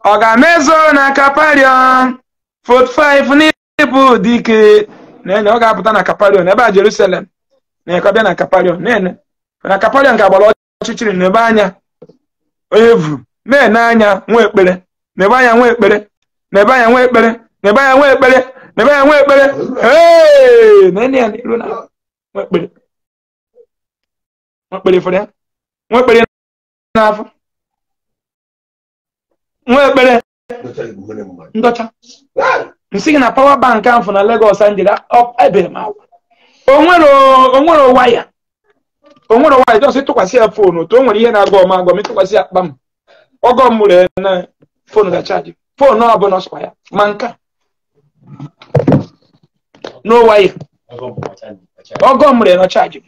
S1: ọ ga-emezo na Kaparion Fold 5 n'ịbụ dike. Nene ọ ga-apụta na Kaparion ebe a Jerusalem na-ekọbịa na Kaparion. Nene na Kaparion ga-agbara ọchịchịrị n'ebe anya evu na-ene anya nwa ekpere n'ebe anya nwa ekpere n'ebe anya nwa ekpere n'ebe anya nwa ekpere n'ebe anya nwa ekpere. Ee nene ya n'iru na nwa ekpere nwa ekpere fọrọ ya nwa ekpere n'afọ nwa ekpere ndọcha. Nsị gị na power bank ahụ na Lagos Angela ebere m akwa onwere waya onwere waya just tụkwasị ya foonu otu o nwere ihe na-agọ ọma agọ m ịtụkwasị ya kpam ọgọ m mụrụ na foonu ga-chaji foonu ọbụla ọsọkwa ya ma nka no waya ọgọ m mụrụ na chaji.